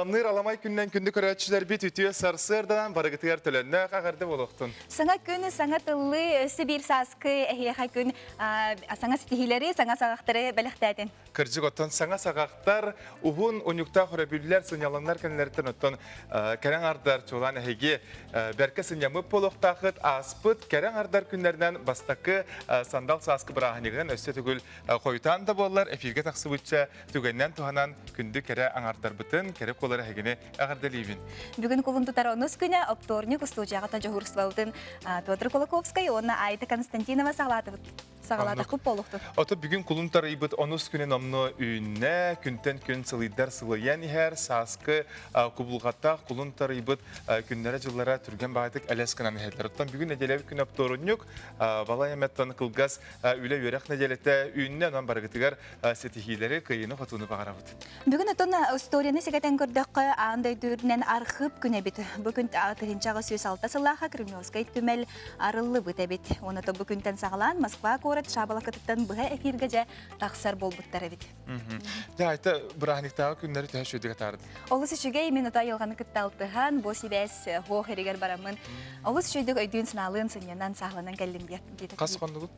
Саламныыр аламай күннэн күндү көрөөччүлэрбит үтүө сарсыарданан барыгытыгар төлөннөөх эҕэрдэ буолуохтун. Саҥа күн, саҥа тыллыы, өссө биир сааскы эһиэхэ күн саҥа ситиһиилэри, саҥа саҕахтары бэлэхтээтин. Кырдьык оттон саҥа саҕахтар, уһун унньуктаах өрөбүллэр, сынньалаҥнар кэннилэриттэн оттон кэрэ аҥардар чуолаан эһиги бэркэ сынньаммыт буолуохтаахыт ааспыт кэрэ аҥардар күннэринэн бастакы сандал сааскы бырааһынньыгынан өссө төгүл хойутаан да буоллар эфиргэ тахсыбычча Түгэнинэн туһанан күндү кэрэ аҥардарбытын, кэрэ куолар эһигини эҕэрдэлиибин. Бүгүн кулун тутар онус күнэ оптуорньук устуудьуйаҕа дьуһуурустубабытын Петр Кулаковскай уонна Айта Константинова саҕалаатыбыт. Саҕалаатахпыт буолуохтун. Ото бүгүн кулун тарыйбыт онус күнүн номнуо үүннэ, күнтэн күн сылыйдар сылыйан иһэр, сааскы кубулҕаттаах кулун тарыйбыт күннэрэ-дьыллара түргэн баҕайытык элэс гынан иһэллэр. Оттон бүгүн нэдиэлэбит күн оптуорунньук, балай эмэттэн кылгас үлэ-үөрэх нэдиэлэтэ үүннэ, онон барыгытыгар ситиһиилэри, кыайыыны-хотууну баҕарабыт. Бүгүн отон историяны сэгэтэн көрдөххө, аан дойду үрдүнэн архыып күнэ эбит. Бу күн 1806 сыллааха Кремлевскай түмэл арыллыбыт эбит. Уонна бу күнтэн саҕалаан Москва куорат Шабалакатыттан быһа эфиргэ дьэ тахсар буолбуттар эбит. Дьэ, айта бырааһынньыктааҕы күннэри төһө үчүгэйдик атаардын? Олус үчүгэй мин ото айылҕаны кытта алтыһан, бу сибээс хуох эригэр бараммын олус үчүгэйдик өйдүүн-санаалыын сынньанан, сааһыланан кэллим диэтэ. Хас хоннугут?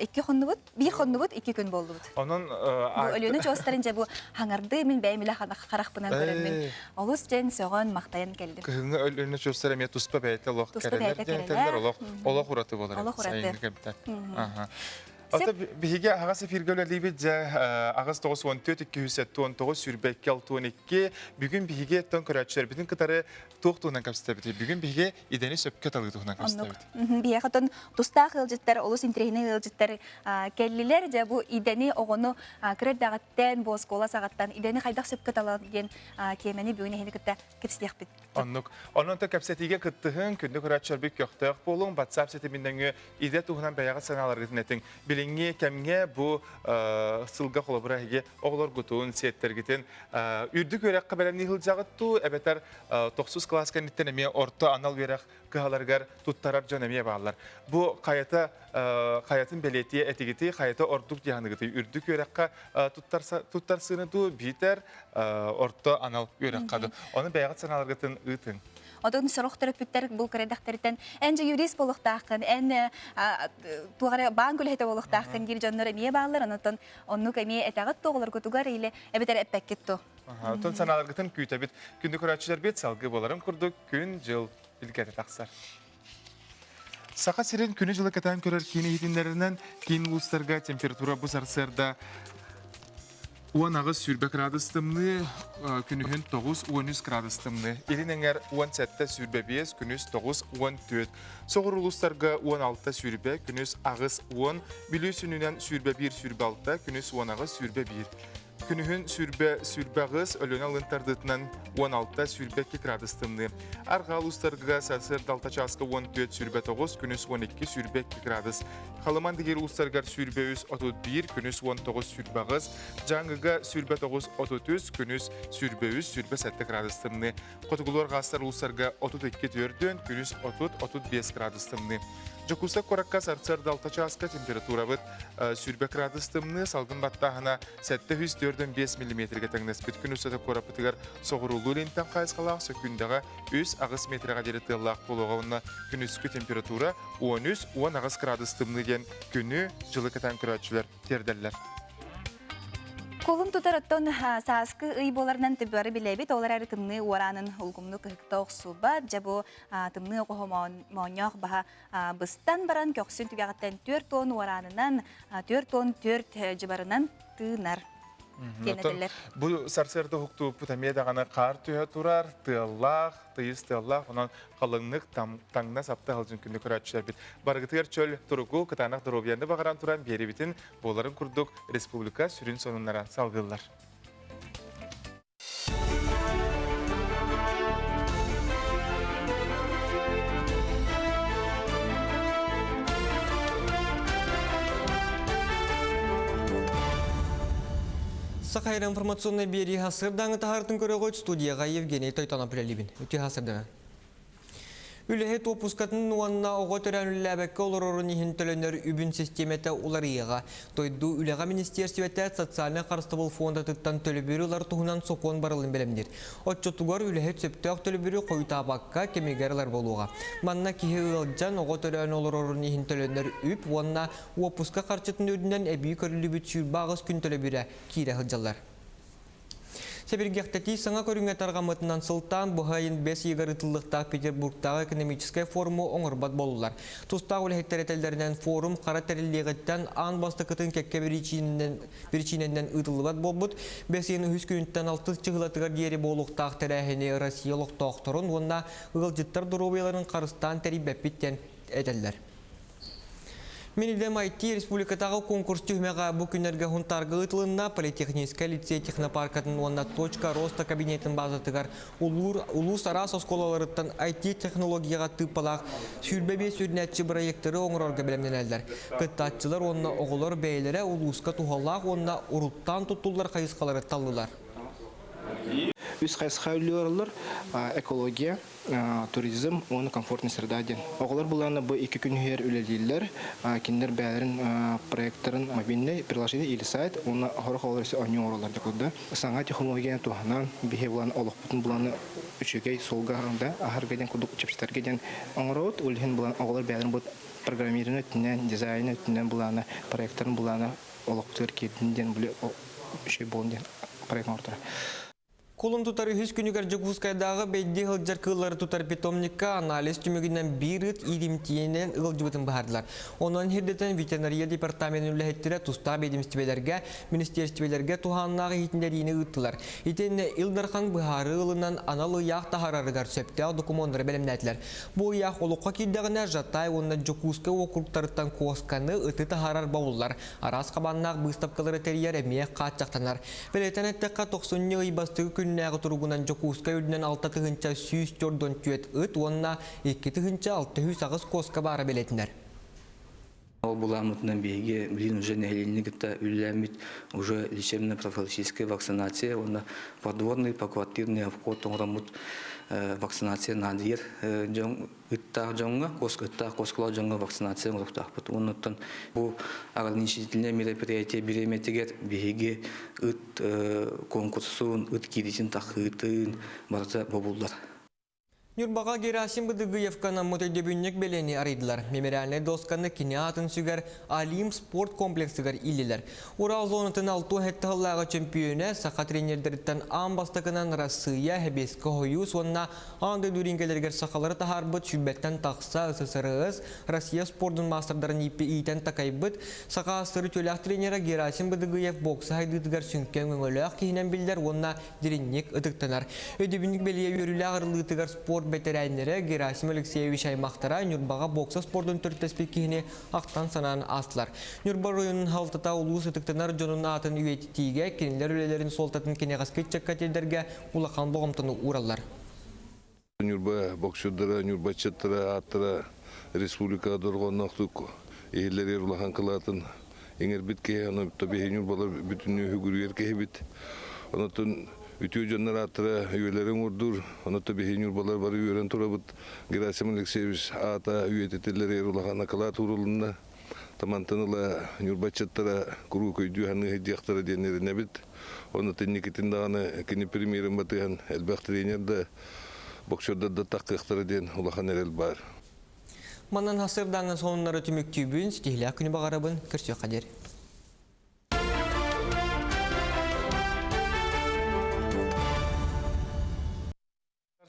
Икки хоннубут. Биир хоннубут, икки күн буоллубут. Онон Бу Өлүөнэ чуостарын дьэ бу хаҥарды мин бэйэм илэ харахпынан көрөммүн олус дьэн сөҕөн махтайан кэллим. Кыһыҥҥы Өлүөнэ чуостара эмиэ туспа бэйэтэ олох кэрэлэр диэн этэллэр, олох олох ураты буолар. Олох ураты. Сайыҥҥы кэмтэн. Ото биһиги аһаҕас эфиргэ үлэлиибит дьэ 8 94 279 22 62 бүгүн биһиги оттон көрөөччүлэрбитин кытары туох туһунан кэпсэтэбитий? Бүгүн биһиги идэни сөпкө талыы туһунан Оннук. кэпсэтэбит. Биһиэхэ оттон тустаах ыалдьыттар, олус интэриэһинэй ыалдьыттар кэллилэр. Дьэ бу идэни оҕону кыра эрдэҕиттэн, бу оскуола саҕаттан идэни хайдах сөпкө талар диэн тиэмэни бүгүн эһини кытта кэпсэтиэхпит. Оннук. Онон то кэпсэтиигэ кыттыһыҥ, күндү көрөөччүлэрбит көхтөөх буолуҥ, WhatsApp ситимин нөҥүө идэ туһунан бэйэҕит санааларгытын этиҥ. Билиҥҥи кэмҥэ бу сылга холобура эһиги оҕолоргутун, сиэттэргитин үрдүк үөрэххэ бэлэмнии сылдьаҕыт дуу, эбэтэр тохсус кылаас кэнниттэн эмиэ орто анал үөрэх кыһаларыгар туттарар дьон эмиэ бааллар. Бу хайата хайатын бэлиэтиэ этигити, хайата ордук дьаһаныгытый үрдүк үөрэххэ туттарсыыны дуу, биитэр орто анал үөрэххэ дуу. Ону бэйэҕит санааларгытын ыытыҥ. Отон сорох төрөппүттэр бу кырэдэхтэриттэн эн же юрист буолуохтааххын, эн туох эрэ баан үлэһитэ буолуохтааххын диир дьоннор эмиэ бааллар. Онон оннук эмиэ этэҕит туоҕуларгытыгар или эбэтэр эппэккит ту. Оттон санааларгытын күүтэбит. Күндү көрөөччүлэрбит салгыы буоларын курдук күн-дьыл билгэтэ тахсар. Саха сирин күнү-дьылы кэтээн көрөр киин иһитиннэринэн киин улуустарга температура бу сарсыарда 18-20 градус тымныы, күнүһүн 9-13 градус тымныы. Илин эҥэр 17-25, күнүс 9-14. Соҕуруу улуустарга 16-20, күнүс 8-10, Бүлүү сүнньүнэн 21-26, күнүс 18-21. Күнүһүн 20-28, Өлүөнэ алын тардыытынан 16-22 градус тымныы. Арҕаа улуустарга сарсыарда 6 чааска 14-29, күнүс 12-22 градус. Халыман дигир улуустарыгар 23-31, күнүс 19-28, Дьааҥыга 29-33, күнүс 23-27 градус тымныы. Хотугулуу арҕаастар улуустарга 32-4, күнүс 30-35 градус тымныы. Дьокуускай куоракка сарсыарда 6 чааска температурабыт 20 градус тымныы, салгын баттааһына 745 миллиметргэ тэҥнэспит. Күн устата куораппытыгар соҕуруулуу илинтэн хайысхалаах сөкүүндэҕэ 3-8 метрэҕэ диэри тыаллаах буолуоҕа уонна күнүскү температура 13-18 градус тымныы диэн күнү, дьылы кэтээн көрөөччүлэр тиэрдэллэр. Кулун тутар оттон сааскы ый буоларынан бары билэбит, ол эрээри тымныы уораанын улгумнук ыһыкта охсубат. Дьэ бу тымныы оҕоһо моонньоох баһа быстан баран көхсүн түгэҕиттэн 40 уораанынан, 44 дьыбарынан тыынар диэн этэллэр. Бу сарсыарда уһуктубуппут эмиэ даҕаны хаар түһэ турар, тыаллаах, тыйыс тыаллаах, онон халыҥнык таҥна сапта сылдьын күндү көрөөччүлэрбит. Барыгытыгар чөл туругу, кытаанах доруобуйаны баҕаран туран биэрибитин буоларын курдук республика сүрүн сонуннара салгыыллар. Саха информационнай биэрии хасырдааҥы таһаартын көрөҕүт студияға Евгений Тойтонов үлэлиибин. Үтүө хасырдана. Үлэһит уоппускатын уонна оҕо төрөөн үлэлээбэккэ олорорун иһин төлөнөр үбүн систиэмэтэ уларыйыаҕа. Дойду Үлэҕэ министиэристибэтэ социальнай харыстабыл фондатыттан төлөбүрү ылар туһунан сокуон барылын бэлэмниир. Оччотугар үлэһит сөптөөх төлөбүрү хойутаабакка кэмигэр ылар буолуоҕа. Манна киһи ыалдьан, оҕо төрөөн олорорун иһин төлөнөр үп уонна уоппуска харчытын үрдүнэн эбии көрүллүбүт 28 күн төлөбүрэ киирэ сылдьаллар. Сэбиргэхтэтии саҥа көрүҥэ тарҕаммытынан сылтаан бу сайын бэс ыйыгар ыытыллыахтаах Петербургтааҕы экономическай форуму оҥорбот буоллулар. Тустаах үлэһиттэр этэллэринэн форум хара тэриллиэҕиттэн аан бастакытын кэккэ биричиинэнэн ыытыллыбат буолбут. Бэс ыйын үһүс күнүттэн алтыс чыһылатыгар диэри буолуохтаах тэрээһини Россия олохтоохторун уонна ыалдьыттар доруобуйаларын харыстаан тэрийбэппит диэн этэллэр. Мин идэм IT республикатааҕы конкурс түһүмэҕэ бу күннэргэ Хунтаарга ыытылынна. Политехническай лицей технопаркатын уонна Точка роста кабинетын базатыгар улуус араас оскуолаларыттан IT-технологияҕа тыыппалаах 25 сүрүнээччи бырайыактары оҥорорго бэлэмнэнэллэр. Кыттааччылар уонна оҕолор бэйэлэрэ улууска туһалаах уонна уруттаан туттуллар хайысхалары таллылар. Үс хайысха үлэлиир экология, туризм уонна комфортная среда диэн. Оҕолор булаана бу икки күн иһигэр үлэлииллэр. Кинилэр бэйэлэрин проекттарын мобильный приложение или сайт уонна сорох оҕолор өссө оонньуу оҥороллор дьэ Саҥа технологияны туһанан биһи булан олохпутун буланы үчүгэй суолга да аһарга диэн курдук чэпчэтэргэ диэн оҥоробут. Ол иһин булан оҕолор бэйэлэрин бу программирование өттүнэн, дизайн өттүнэн булаана, проекттарын булаана олохпутугар киирдин диэн били үчүгэй буолун диэн проект оҥортора. Кулун тутар үһүс күнүгэр Дьокуускайдааҕы бэйдиэ сылдьар кыыллары тутар питомникка анализ түмүгүнэн биир ыт ииримтийэнэн ыалдьыбытын быһаардылар. Онон сирдэтэн ветеринария департаменын үлэһиттэрэ тустаах биэдэмистибэлэргэ, министиэристибэлэргэ туһааннаах иһитиннэриини ыыттылар. Итиэннэ Ил Дархан быһаарыы ылынан анал ыйаах таһаарарыгар сөптөөх докумуоннары бэлэмнээтилэр. Бу ыйаах олоххо киирдэҕинэ Жатай уонна Дьокуускай уокуруктарыттан куосканы, ыты таһаарар бобуллар. Араас хабааннаах быыстапкалары тэрийэр эмиэ хааччахтанар. Бэлиэтээн эттэххэ, тохсунньу ый бастакы күннээҕи туругунан Дьокуускай үрдүнэн 6144 ыт уонна 2608 куоска баара бэлиэтэнэр. Ол буламмытынан биһиги билин уже нэһилиэнньэни кытта үлэлээммит уже лечебно-профилактическая вакцинация уонна подводный поквартирный обход оҥороммут вакцинация наадыйар дьон ыттаах дьоҥҥо, ыттаах куоскалаах дьоҥҥо вакцинация оҥоруохтаахпыт. Оннуттан бу ограничительное мероприятие бириэмэтигэр биһиги ыт конкурсун, ыт кииритин тахыытын барыта бобуллар. Ньурбаҕа Герасим Быдыгыевка анаммыт өйдөбүнньүк бэлиэни арыйдылар. Мемориальнай досканы кини аатын сүгэр Алим спорт комплексыгар иилилэр. Урал зонатын 67 сыллааҕы чөмпүйүөнэ саха тренердэриттэн аан бастакынан Арассыыйа, Сэбиэскэй Сойуус уонна Аан дойду рингелэригэр сахалары таһаарбыт сүүрбэттэн тахса ССРС, Россия спордун маастардарын иитэн такайбыт саха астыры үтүөлээх тренера Герасим Быдыгыев бокса сайдыытыгар сүҥкэн өҥөлөөх киһинэн биллэр уонна дириҥник ытыктанар. Өйдөбүнньүк бэлиэ үөрүүлээх арыллыытыгар спорт бэтэрээннэрэ Герасим Алексеевич аймахтара Ньурбаҕа бокса спордун төрүттэспит киһини ахтан-санаан аастылар. Ньурба оройуонун халтата улуус ытыктанар дьонун аатын үйэтитиигэ кинилэр үлэлэрин суолтатын кэнэҕэски ыччакка тиэрдэргэ улахан болҕомтону уураллар. Ньурба боксердара, ньурбаччыттара ааттара республикаҕа дорҕоонноохтук иһиллэригэр улахан кылаатын иҥэрбит киһи, ону биһи ньурбалар бүтүннүү үгүрүйэр киһибит. Онотон үтүө дьоннор ааттара үйэлэрин уурдуур, онотон биһи ньурбалар бары үөрэн турабыт. Герасим Алексеевич аата үйэтитиллэригэр улахан акылаат уурулунна. Тамантан ыла ньурбаччыттара куруук өйдүү саныы сылдьыахтара диэн эрэнэбит. Онно инникитин даҕаны кини премьерин батыһан элбэх тренер да, боксердар да таххыахтара диэн улахан эрэл баар. Манан хасырдааҥҥа сонуннары түмүктүүбүн, ситиһилээх күнү баҕарабын, көрсүөххэ диэри.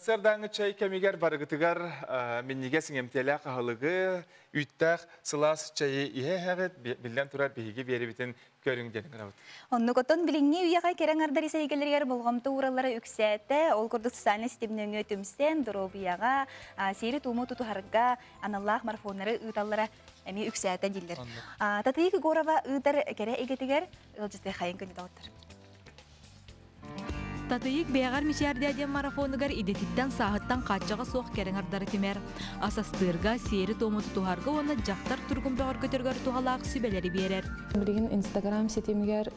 Сарсыардааҥҥы чэй кэмигэр барыгытыгар минньигэс иҥэмтиэлээх аһылыгы, үүттээх сылаас чэйи иһэ-иһэҕит, биллэн турар биһиги биэрибитин көрүҥ диэн ыҥырабыт. Оннук оттон билиҥҥи үйэҕэ кэрэ аҥардар ис эйгэлэригэр болҕомто уураллара үксээтэ. Ол курдук социальнай ситим нөҥүө түмсэн, доруобуйаҕа, сиэри-туому тутуһарга аналлаах марафоннары ыыталлара эмиэ үксээтэ дииллэр. Татыйык Егорова ыытар кэрэ эйгэтигэр ыалдьыты хайын күнү доҕоттор. Татыйык бэйэҕэр мичээрдээ диэн марафонугар идэтиттэн сааһыттан хааччаҕа суох кэриҥ ардары түмэр. Ас астыырга, сиэри-туому тутуһарга уонна дьахтар туругун бөҕөргөтөргөр туһалаах сүбэлэри биэрэр. Билигин Инстаграм ситимигэр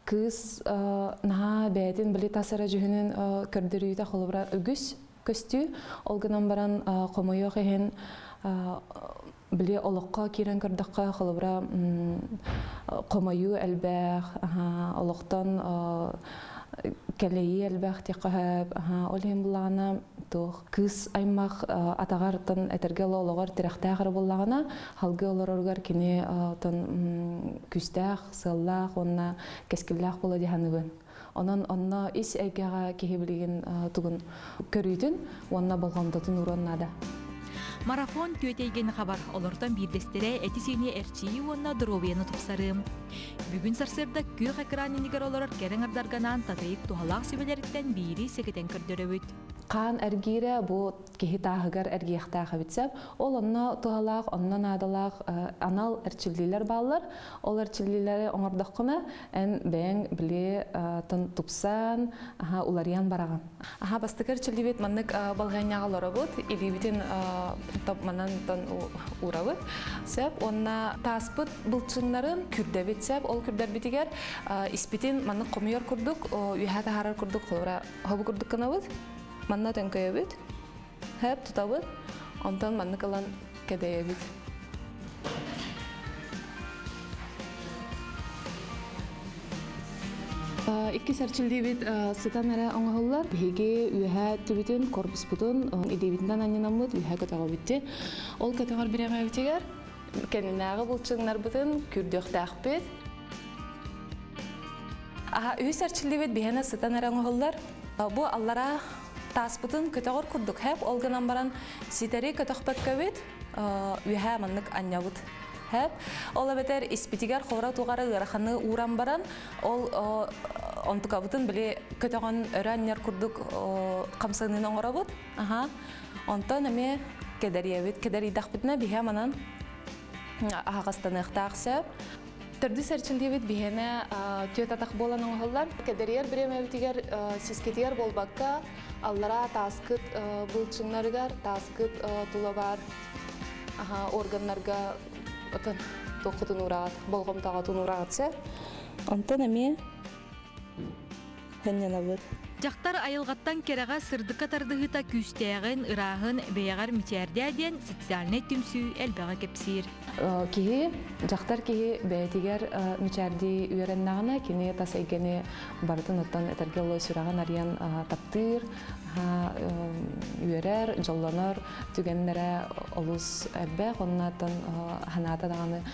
кыыс наһаа бэйэтин били тас эрэ дьүһүнүн көрдөрүүтэ холобура үгүс. көстүү. Ол гынан баран хомойуох иһин били олоххо киирэн көрдөххө холобура хомойуу элбэх, олохтон кэлэйии элбэх диэххэ сөп. Ол иһин буллаҕына туох кыыс аймах атаҕар тон этэргэ олоҕор тирэхтээх эрэ буоллаҕына халгыы олороругар кини тон күүстээх, сыаллаах уонна кэскиллээх буола дии саныыбын. Онон онно ис эйгэҕэ киһи билигин тугун көрүүтүн уонна болҕомтотун ууруон наада. Марафон түөтэйгэни хабар, олортон биирдэстэрэ эти-сиини эрчийии уонна доруобуйаны тупсарыы. Бүгүн сарсыарда күөх экран иннигэр олорор кэрэ аҥардарганаан татыйык туһалаах сүбэлэриттэн биири сэкэтэн көрдөрөбүт. Хаан эргиирэ бу киһи тааһыгар эргийэхтээх эбит сөп. Ол онно туһалаах, онно наадалаах анал эрчиллиилэр бааллар. Ол эрчиллиилэри оҥордоххуна, эн бэйэҥ били тупсан, аха, уларыйан бараҕын. Аха, бастакы эрчиллибит маннык балаһыанньаҕа олоробут, илиибитин манан уурабыт. Сөп, уонна тааспыт былчыҥнарын күрдэбит сөп. Ол күрдэрбитигэр испитин маннык хомуйар курдук, үөһэ таһаарар курдук, холобура, хобу курдук гынабыт. Манна төҥкөйөбүт, хөп тутабыт, онтон маннык ылан кэдэйэбит. Иккис эрчиллиибит сытан эрэ оҥоһуллар. Биһиги үөһэ түбүтүн, корпуспутун илиибитинэн анньынаммыт үөһэ көтөҕөбүт. Ол көтөҕөр бириэмэбитигэр кэннинээҕи булчуҥнарбытын күрдүөхтээхпит. Аха, үһүс эрчиллибит биһэнэ сытан эрэ оҥоһуллар. Бу аллараа тааспытын көтөҕөр курдук хэп, ол гынан баран ситэри көтөхпөккөбүт, үөһээ маннык анньабыт. Хэп. Ол эбэтэр испитигэр хора тугара ыараханы ууран баран, ол онтукабытын били көтөҕөн өрө анньар курдук хамсаныыны оҥоробут. Аха. Онтон эмиэ кэдэриэбит. Кэдэрийдэхпитинэ биһэ манан аһаҕастаныахтаах сөп. Төрдүс эрчиллиибит биһиэнэ түөт атах буолан оҥоһуллар. Кэдэрийэр бириэмэбитигэр сискитигэр буолбакка, аллараа тааскыт былчыҥнарыгар, тааскыт тула баар органнарга отон туоххутун уураҕыт, болҕомтоҕутун уураҕыт сөп. Онтон эмиэ сынньанабыт. Дьахтар айылҕаттан кэрэҕэ сырдыкка тардыһыыта күүстээҕин, ырааһын бэйэҕэр мичээрдээ диэн социальнай түмсүү элбэҕи кэпсиир. Киһи, дьахтар киһи бэйэтигэр мичээрдии үөрэннэҕинэ, кини тас эйгэни барытын оттон этэргэ дылы сүрэҕин арыйан таптыыр, үөрэр, дьоллонор түгэннэрэ олус элбэх. Онно оттон санаата даҕаны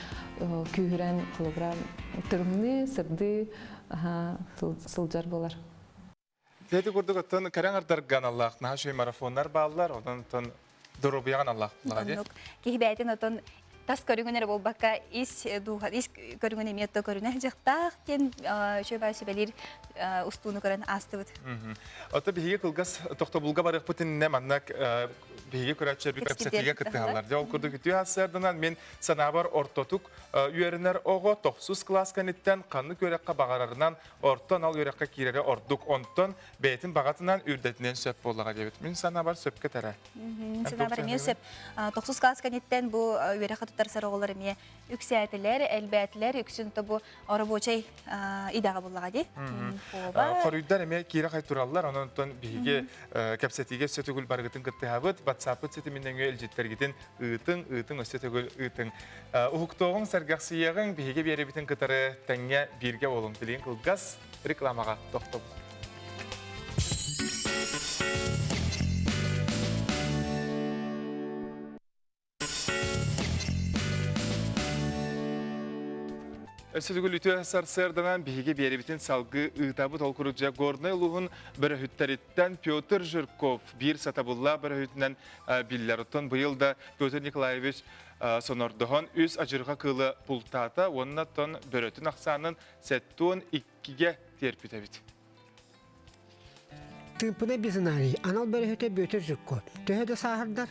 күүһүрэн, холобура, тырымныы, сырдыы сылдьар буолар. Ити курдук оттон кэрэ аҥардарга аналлаах наһаа үчүгэй марафоннар бааллар, онон оттон доруобуйаҕа аналлаах Оннук. Киһи бэйэтин отон тас көрүҥүн эрэ буолбакка ис дууһа ис көрүҥүн эмиэ то көрүнэ сылдьыахтаах диэн үчүгэй баай сүбэлиир устууну көрөн аастыбыт. Ото биһиги кылгас тохтобулга барыахпыт иннинэ манна биһиги көрөөччүлэрбит кэпсэтиигэ кыттыһаллар. Дьэ ол курдук үтүө сарсыарданан мин санаабар ортотук үөрэнэр оҕо тохсус кылаас кэнниттэн ханнык үөрэххэ баҕарарынан орто анал үөрэххэ киирэрэ ордук. Онтон бэйэтин баҕатынан үрдэтинэн сөп буоллаҕа диэбит. Мин санаабар сөпкө этэрэ. Мин санаабар эмиэ сөп. Тохсус кылаас кэнниттэн бу үөрэххэ туттарсар оҕолор эмиэ үксээтилэр, элбээтилэр, үксүн то бу оробуочай идэҕэ буллаҕа дии. Хоруйдар эмиэ киирэ хай тураллар, онон биһиги кэпсэтиигэ өссө төгүл барыгытын кыттыһабыт. WhatsApp-ыт ситимин нөҥүө илдьиттэргитин ыытыҥ, ыытыҥ, өссө төгүл ыытыҥ. Уһуктуоҕуҥ, сэргэхсийиэҕиҥ, биһиги биэрэбитин кытары тэҥҥэ бииргэ буолуҥ. Билигин кылгас рекламаҕа тохтобут. Өссө төгүл үтүө сарсыарданан биһиги биэрибитин салгыы ыытабыт. Ол курдук дьэ Горнай улууһун бөрөһүттэриттэн Петр Жирков биир сатабыллаах бөрөһүтүнэн биллэр. Оттон быйыл да Петр Николаевич сонордоһон үс адьырҕа кыылы бултаата уонна тон бөрөтүн ахсаанын 72-гэ тиэрпит эбит. Тыымпына бизонарий анал бөрөһүтэ Бүөтүр Жирков төһө да сааһырдар,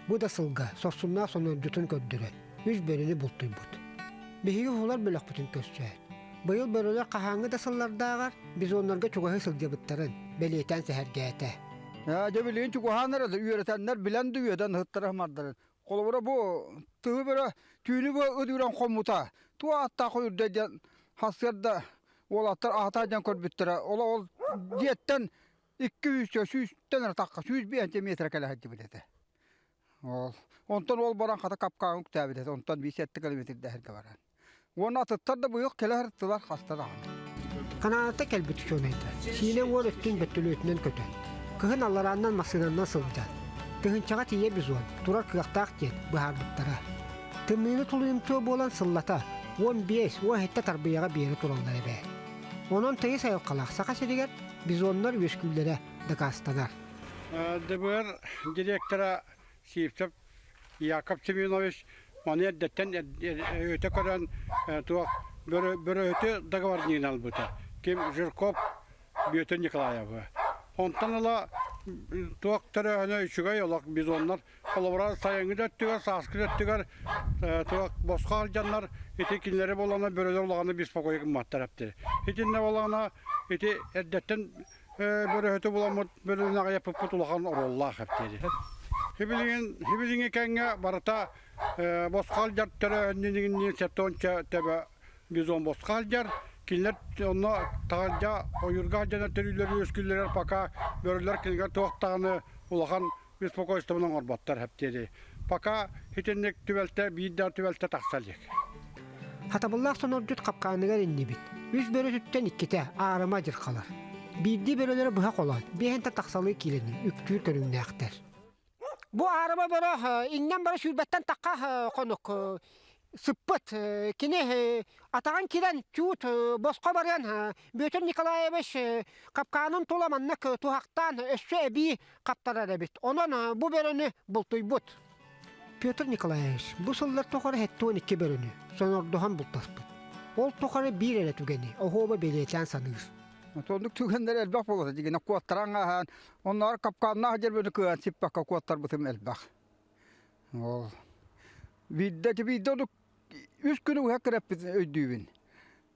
бу да сылга сорсуннаах сонордьутун көрдөрөн, үс бөрөнү бултуйбут. Биһиги уһулар бөлөхпүтүн көрсөөт, быйыл бөрөлөр хаһааҥҥы да сыллардааҕар бизоннарга чугаһыы сылдьыбыттарын бэлиэтээн сэһэргээтэ. Дьэ билигин чугаһаан эрэ үөрэтэннэр билэн да үөдэн ыһыттара ымардарын. Холобура бу тыһы бөрө түүнү бу ыт үрэн хоммута. Туох ааттаах үрдэ диэн хасыарда уолаттар аһата диэн көрбүттэрэ. Ол ол дьиэттэн 200 сүүстэн эрэ тахха 105 метр кэлэ сылдьыбыт этэ. Ол онтон ол баран хата капкаан үктээбит этэ. Онтон 57 километрдэһэргэ баран. Уонна атыттар да быйыл кэлэ сырыттылар хаста даҕаны. Канаата кэлбит учуонайдар сиинэ уор өттүн бөттөлүөтүнэн көтөн, кыһын алларааннан массыынанан сылдьан, тыһыынчаҕа тиийэ бизон турар кыахтаах диэн быһаарбыттара. Тымныыны тулуйумтуо буолан сыллата 15 17 тарбыйаҕа биэрэ тураллар эбээт. Онон тыйыс айылҕалаах Саха сиригэр бизоннар үөскүүллэрэ дакаастанар. ДБР директора Сивцев Яков Семенович маны эрдэттэн өтө көрөн туох бөрөһүтү договорнигын албыта. Ким Жирков Бүөтүр Николаевы. Онтон ыла туох төрөөһүнэ үчүгэй олох бизоннар холобура сайыҥҥы да өттүгэр, сааскы да өттүгэр туох босхо алдьаннар ити кинилэри буолана бөрөлөр улаҕаны беспокой гымматтар эптир. Итиннэ буолаҕына ити эрдэттэн бөрөһүтү буламмыт бөрөнү аҕыйаппыппыт улахан оруоллаах эптири. Хибилигин хибилиҥи кэҥҥэ барыта босхо алдьар төрөөһүннүнүгүннүү сетонча төбө бизон босхо алдьар кинилэр онно таһырдьа ойуурга алдьанар төрүүллэр үөскүүллэрэр пока бөрөлөр кинилэр туох даҕаны улахан беспокойствоны оҥорботтор эптири. Пока итинник түбэлтэ биир да түбэлтэ тахса илик. Хатабыллаах сонордьут хапкааныгар иннибит. Үс бөрөтүттэн иккитэ аарыма адьырхалар. Биирдии бөрөлөрө быһа холоон, биэһэнтэн тахсалыы киилэни үктүүр көрүҥнээхтэр. Бу аарыма бөрө иҥнэн бара сүүрбэттэн тахха хонук сыппыт. Кини атаҕын кирэн чуут босхо барыан Бүөтүр Николаевич капкаанын тула маннык туһахтаан өссө эбии хаптарар эбит. Онон бу бөрөнү бултуйбут. Петр Николаевич бу сыллар тухары 72 бөрөнү сонордоһон бултаспыт. Ол тухары биир эрэ түгэни оһуоба бэлиэтээн саныыр. Оннук түгэннэр элбэх буолуо дигинэ куоттаран ааһан, онноор капкааннаах дьэрбэни кыайан сиппэккэ куоттарбытым элбэх. Ол биирдэ биирдэ оннук үс күнү быһа кирэппит өйдүүбүн.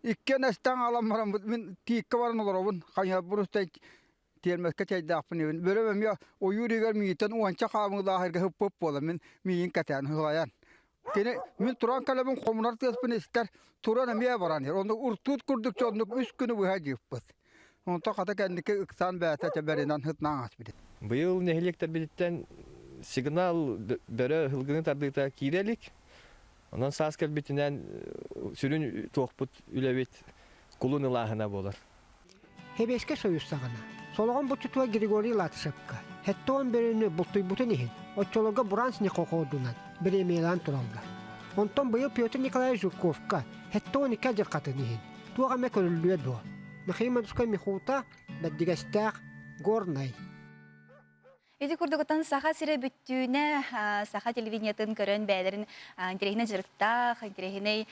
Иккиэн эстэн аалан бараммыт мин тииккэ баран олоробун, хайыһарбын устан тиэрмэскэ чэйдээхпин иһин. Бөрөм эмиэ ойуур иһигэр миигиттэн уонча хаамыылаах эргэ сыппыт буолан мин миигин кэтээн сылайан. Кини мин туран кэлэбин хомунар тыаспын истэр, туран эмиэ баран иһэр. Оннук уртуут курдук дьоннук үс күнү быһа дьыыппыт. Онтон хата кэнники ыксаан бэйэтэ чэбэринэн сытнаан ааспыт. Быйыл нэһилиэктэрбититтэн сигнал бөрө сылгыны тардыыта киирэ илик. Онон саас кэлбитинэн сүрүн туохпут үлэбит кулун ылааһына буолар. Хэбиэскэ Союз саҕана Солоҕон булчутугар Григорий Латышевка 70 бөрөнү бултуйбутун иһин оччолорго Буранс Нехоходунан бириэмийэлээн тураллар. Онтон быйыл Петр Николаевич Жирковка 72 алдьархатын иһин туох эмэ көрүллүө дуо? Михаил Мадускай Михута, Бэрдигэстээх, Горнай. Ити курдугуттан Саха сирэ бүттүүнэ саха телевидениетын көрөн бэйэлэрин интэриэһинэй дьарыктаах, интэриэһинэй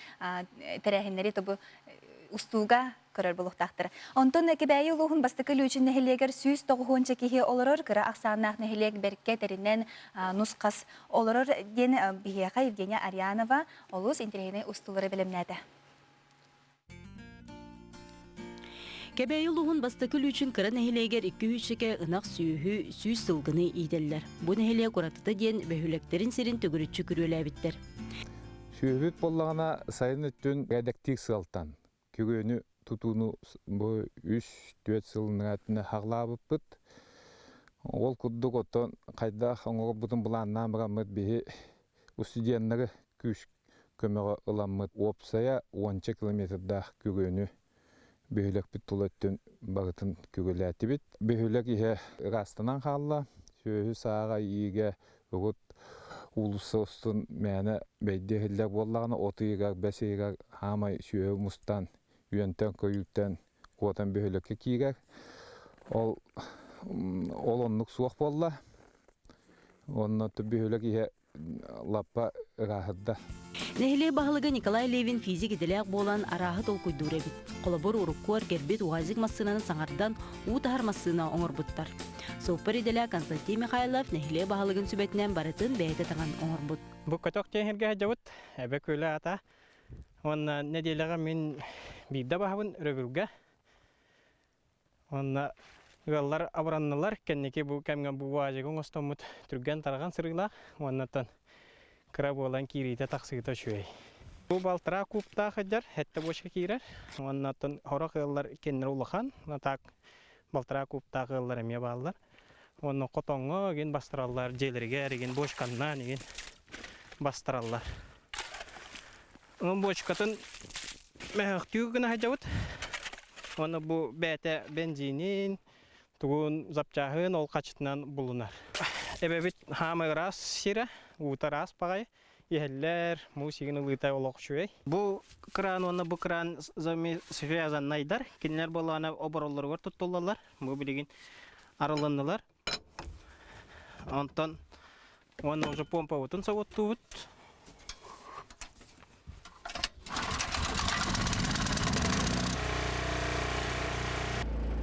тэрээһиннэри тобу устууга көрөр буолуохтаахтар. Онтон Кэбээйи улууһун бастакы Лүүчүн нэһилиэгэр 190 киһи олорор, кыра ахсааннаах нэһилиэк бэркэ тэринэн нус-хас олорор диэн биһиэхэ Евгения Арьянова олус интэриэһинэй устуулары бэлэмнээтэ. Кэбээйи улууһун бастакы Лүүчүн кыра нэһилиэгэр икки үһүччэкэ ынах сүөһү, сүүс сылгыны иитэллэр. Бу нэһилиэк уратыта диэн бөһүөлэктэрин сирин төгүрүччү күрүөлээбиттэр. Сүөһүбүт буоллаҕына сайын өттүн эдэктиир сыалтан күгүөнү тутууну бу үс-түөрт сылыныгар хаҕлаабыппыт. Ол курдук оттон хайдах оҥорбутун былааннаан бараммыт биһи устудьуоннары күүс көмөҕө ыламмыт уопсайа уонча километрдаах күгүөнү бөһүөлэкпит тула өттүн барытын күгүлээтибит. Бөһүөлэк иһэ ыраастанан хаалла. Сүөһү сааҕа иигэ урут уулусса устун мээнэ бэйдиэ иһиллэр буоллаҕына от ыйыгар, бэс ыйыгар хаамай сүөһү мустан, үөнтэн-көйүүртэн куотан бөһүөлэккэ киирэр. Ол ол оннук суох буолла. Онно бөһүөлэк иһэ лаппа ырааһырда. Нэһилиэк баһылыга Николай Левин физик идэлээх буолан арааһы толкуйдуур эбит. Холобур, урукку эргэрбит УАЗик массыынаны саҥардан уу таһар массыына оҥорбуттар. Суоппар идэлээх Константин Михайлов нэһилиэк баһылыгын сүбэтинэн барытын бэйэтэ таҥан оҥорбут. Бу көтөх диэн сиргэ эбэ күөлэ ата. Уонна нэдиэлэҕэ мин биирдэ баһабын өрөбүлгэ. Уонна ыаллар абыраннылар, кэнники бу кэмҥэ бу УАЗигы оҥостоммут түргэн-тарҕан сырыылаах уоннаттан кыра буолан киириитэ-тахсыыта үчүгэй. Бу балтараа кубтаах сылдьар, сэттэ бочка киирэр. Уоннаттан сорох ыаллар кинилэр улахан, так. Балтараа кубтаах ыаллар эмиэ бааллар. Уонна хотоҥҥо игин бастараллар, дьиэлэригэр игин бочканнан игин бастараллар. Онон бочкатын мөһөхтүү гына сылдьабыт. Уонна бу бэйэтэ бензинин, тугун запчаһын ол хачытынан булунар. Эбэбит хаамай ыраас сирэ, уута ыраас баҕайы. Иһэллэр, муус игин ылыыта олох үчүгэй. Бу кран уонна бу кран связаннайдар. Кинилэр буоллаҕына обороллоругар туттуллаллар. Бу билигин арылыннылар. Онтон уонна уже помпабытын собуттуубут.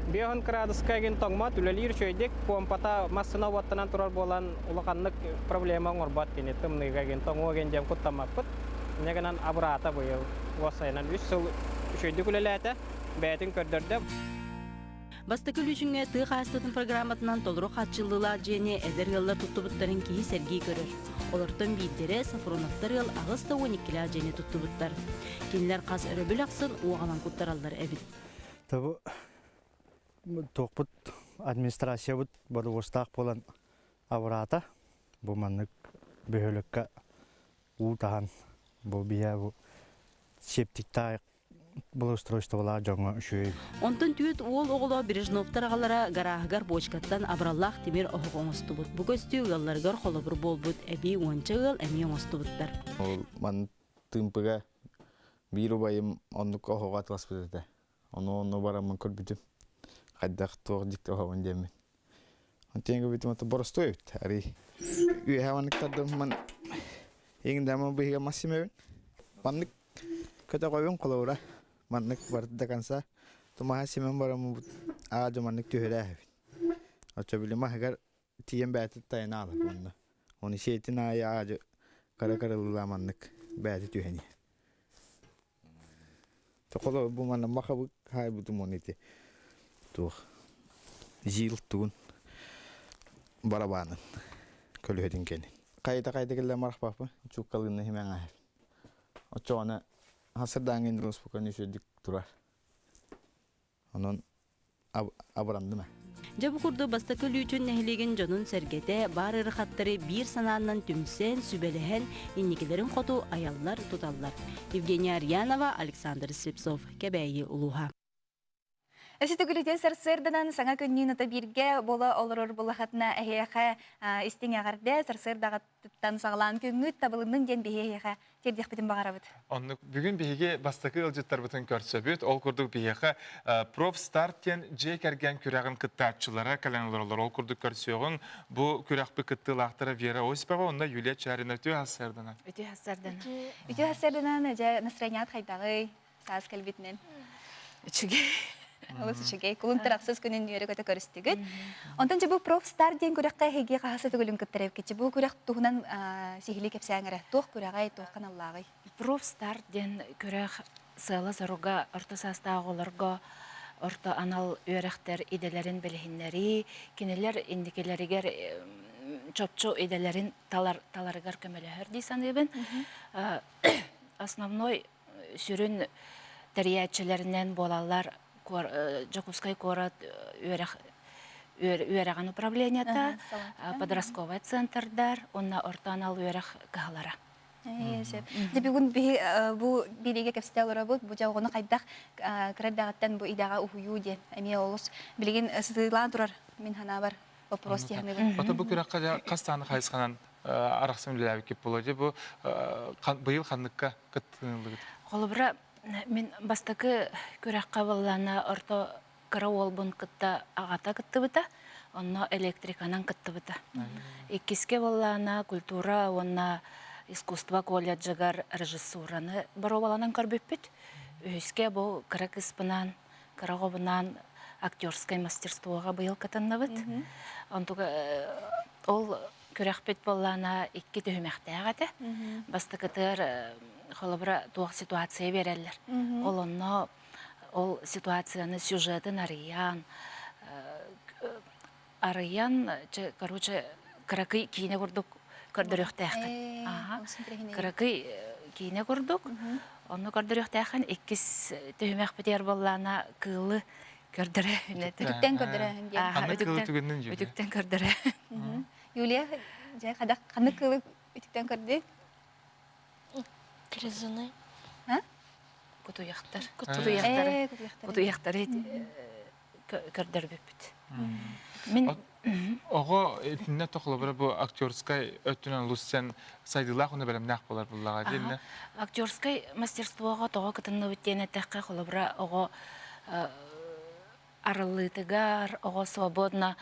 Биоһун кыраадыска игин тоҥмот, үлэлиир үчүгэйдик, помпата массыына уоттанан турар буолан улаханнык проблема оҥорбот кини тымныыга игин тоҥуо игин диэн куттаммаппыт. Инньэ гынан абыраата быйыл уоссайынан үс сыл үчүгэйдик үлэлээтэ, бэйэтин көрдөрдө. Бастакы Лүүчүҥҥэ тыа хаһаайыстыбатын программатынан толору хааччыллыылаах дьиэни эдэр ыаллар туттубуттарын киһи сэргии көрөр. Олортон биирдэрэ Софроновтар ыал 8 да 12-лээх дьиэни туттубуттар. Кинилэр хас өрөбүл ахсын уоҕалан куттараллар эбит. Табы туохпут администрациябыт бодобуостаах буолан абыраата. Бу маннык бөһүөлэккэ уу таһан бу биһэ бу септиктаах благоустройстволаах дьоҥҥо үчүгэй. Онтон түөрт уол оҕолоох Бережновтар аҕалара гарааһыгар бочкаттан абыраллаах тимир оһох оҥостубут. Бу көстүү ыалларыгар холобур буолбут эбии уонча ыал эмиэ оҥостубуттар. Ол ман тыымпыга биир убайым оннук оһоҕо атыласпыт этэ. Ону онно бараммын көрбүтүм. Хайдах туох дьикти оһоҕун диэммин. Онтон көрбүтүм ото боростуой эбит. Арый үөһэ манныктардым ман иҥдама быһыга мас симэбин. Маннык Көтөҕөбүн холобура, маннык барыта до конца тумаһа симэн бараммыт аа-дьуо маннык түһэрээһэбин. Оччо били маһыгар тиийэн бэйэтэ тайана аалар уонна ону сиэтин аайы аа-дьуо кыра-кыралыылаа маннык бэйэтэ түһэн иһэр. Холобур бу манна махабыт хаайбытым уонна ити туох зил тугун барабаанын көлүөһэтин кэнин. Хайыта-хайыта кэллэ марахпаппын чууккалыынна химэн ааһабын. Оччоҕуна хасырдааҥҥын успокойно үчүгэйдик турар. Онон абыранным ээ. Дьэ бу курдук бастакы Лүүчүн нэһилиэгин дьонун-сэргэтэ баар ыарахаттары биир санаанан түмсэн, сүбэлэһэн, инникилэрин хоту айаллар-туталлар. Евгения Арьянова, Александр Слепцов, Кэбээйи улууһа. Өссө төгүлүтэн сарсыарданан саҥа күннүүн ата бииргэ буола олорор булахатына эһиэхэ истиҥ эҕэрдэ сарсыардаҕыттан саҕалаан күҥҥүт табылыннын диэн биһи эһиэхэ тиэрдиэхпитин баҕарабыт. Оннук бүгүн биһиги бастакы ыалдьыттарбытын көрсөбүт. Ол курдук биһиэхэ профстарт диэн дьиэ кэргэн күрэҕин кыттааччылара кэлэн олороллор. Ол курдук көрсүөҕүҥ бу күрэхпит кыттыылаахтара Вера Осипова уонна Юлия Чарина үтүө сарсыарданан. Үтүө сарсыарданан. Үтүө сарсыарданан дьэ настроеният хайдаҕый? Саас кэлбитинэн. Үчүгэй. Олус үчүгэй. Кулун тарахсыз күнүн үөрэ-көтө көрүстүгүт. Онтон дьэ бу профстар диэн күрэххэ эһиги хаһыс төгүлүн кыттар эбиккит. Бу күрэх туһунан сиһилии кэпсээҥ эрэ. Туох күрэҕэй, туох ханаллааҕый? Профстар диэн күрэх сыала-соруга орто саастаах оҕолорго орто анал үөрэхтэр идэлэрин билиһиннэрии, кинилэр инникилэригэр чопчу идэлэрин талар таларыгар көмөлөһөр дии саныыбын. Основной сүрүн тэрийээччилэринэн буолаллар Дьокуускай куорат үөрэх үөрэҕин управлениета, подростковай центрдар уонна орто анал үөрэх кыһалара. Сөп. Дьэ бүгүн биһи бу биэриигэ кэпсэтэ олоробут. Бу дьэ оҕону хайдах кыра эрдэҕиттэн бу идэҕэ уһуйуу диэн эмиэ олус билигин сытыылаан турар мин санаабар вопрос тиһаныбын. Ото бу күрэххэ хас даҕаны хайысханан арахсан үлэлээбиккит буолуо дии бу быйыл ханныкка кыттыыллыгыт? Холобура, мин бастакы күрэххэ буоллаана орто кыра уолбун кытта аҕата кыттыбыта, онно электриканан кыттыбыта. Иккискэ буоллаана культура уонна искусство колледжыгар режиссураны боруобаланан көрбүппүт. Үһүскэ бу кыра кыыспынаан кыра оҕобунаан актерскай мастерствоҕа быйыл кытынныбыт. Онтуга ол күрэхпит буоллаана икки түһүмэхтээх этэ. Бастакытыгар холобура туох ситуация биэрэллэр. Ол онно ол ситуацияны сюжетын арыйан арыйан короче кыракый киинэ курдук көрдөрүөхтээххин. Кыракый киинэ курдук. Онно көрдөрүөхтээххин иккис түһүмэхпитигэр буоллаана кыылы. Көрдөрөһүн этэ. Үтүктэн көрдөрөһүн диэн. Ханнык кылы түгэннин Юлия? Үтүктэн көрдөрө. Юлия, дьэ хадах ханнык кылы үтүктэн көрдү? Грызуны. А? Кутуйахтар. Кутуйахтар. Кутуйахтары көрдөрбүппүт. Мин Оҕо итиннэ тохлобура бу актерскай өттүнэн луссен сайдыылаах уонна бэлэмнээх буолар буллаҕа диэннэ. Актерскай мастерствоҕа тоҕо кытынныбыт диэн эттэххэ, холобура оҕо арыллыытыгар, оҕо свободно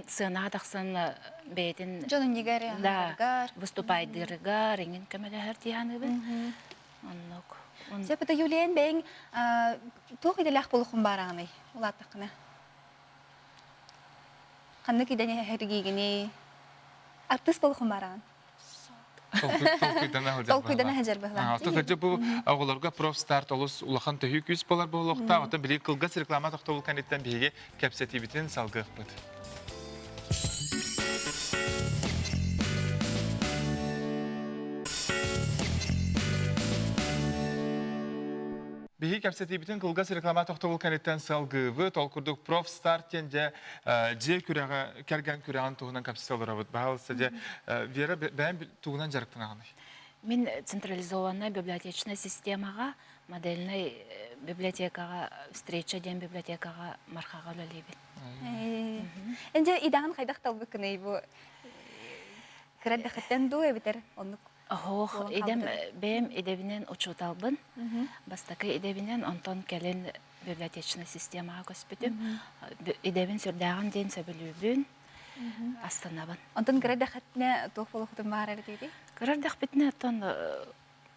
сыанаҕа тахсан бэйэтин дьон иннигэр да выступайдыырыгар иҥин көмөлөһөр дии саныыбын. Оннук. Сөп, это Юлиан бэйэҥ туох идэлээх буолуоххун баараҕыный улааттаххына? Ханнык идэни эһэргиигиний? Артыыс буолуоххун баараҕын? Толкуйдана сылдьар Толкуйдана сылдьар быһылаах. Оттон кырдьык бу оҕолорго профстарт олус улахан төһүү күүс буолар буолуохтаах. Оттон билигин кылгас реклама тохтобул кэнниттэн биһиги кэпсэтиибитин салгыахпыт. Биһи кэпсэтиибитин кылгас реклама тохтобул кэнниттэн салгыыбыт. Ол курдук профстарт диэн дьэ дьиэ күрэҕэ, кэргэн күрэҕин туһунан кэпсэтэ олоробут. Баһаалыста дьэ Вера бэйэм тугунан дьарыктанаҕыный? Мин централизованная библиотечная системаҕа модельнай библиотекаҕа встреча диэн библиотекаҕа Мархаҕа үлэлиибин. Энже идаҕын хайдах талбыккыный бу кыра дэхиттэн дуу эбитер оннук Оһох идэм бэйэм идэбинэн учууталбын. Бастакы идэбинэн онтон кэлин библиотечнай системаҕа көспүтүм. Идэбин сүрдээҕин диэн сөбүлүүбүн, астынабын. Онтон кыра дэхэтинэ туох буолуохутун баар эбитий? Кыра дэхпитинэ оттон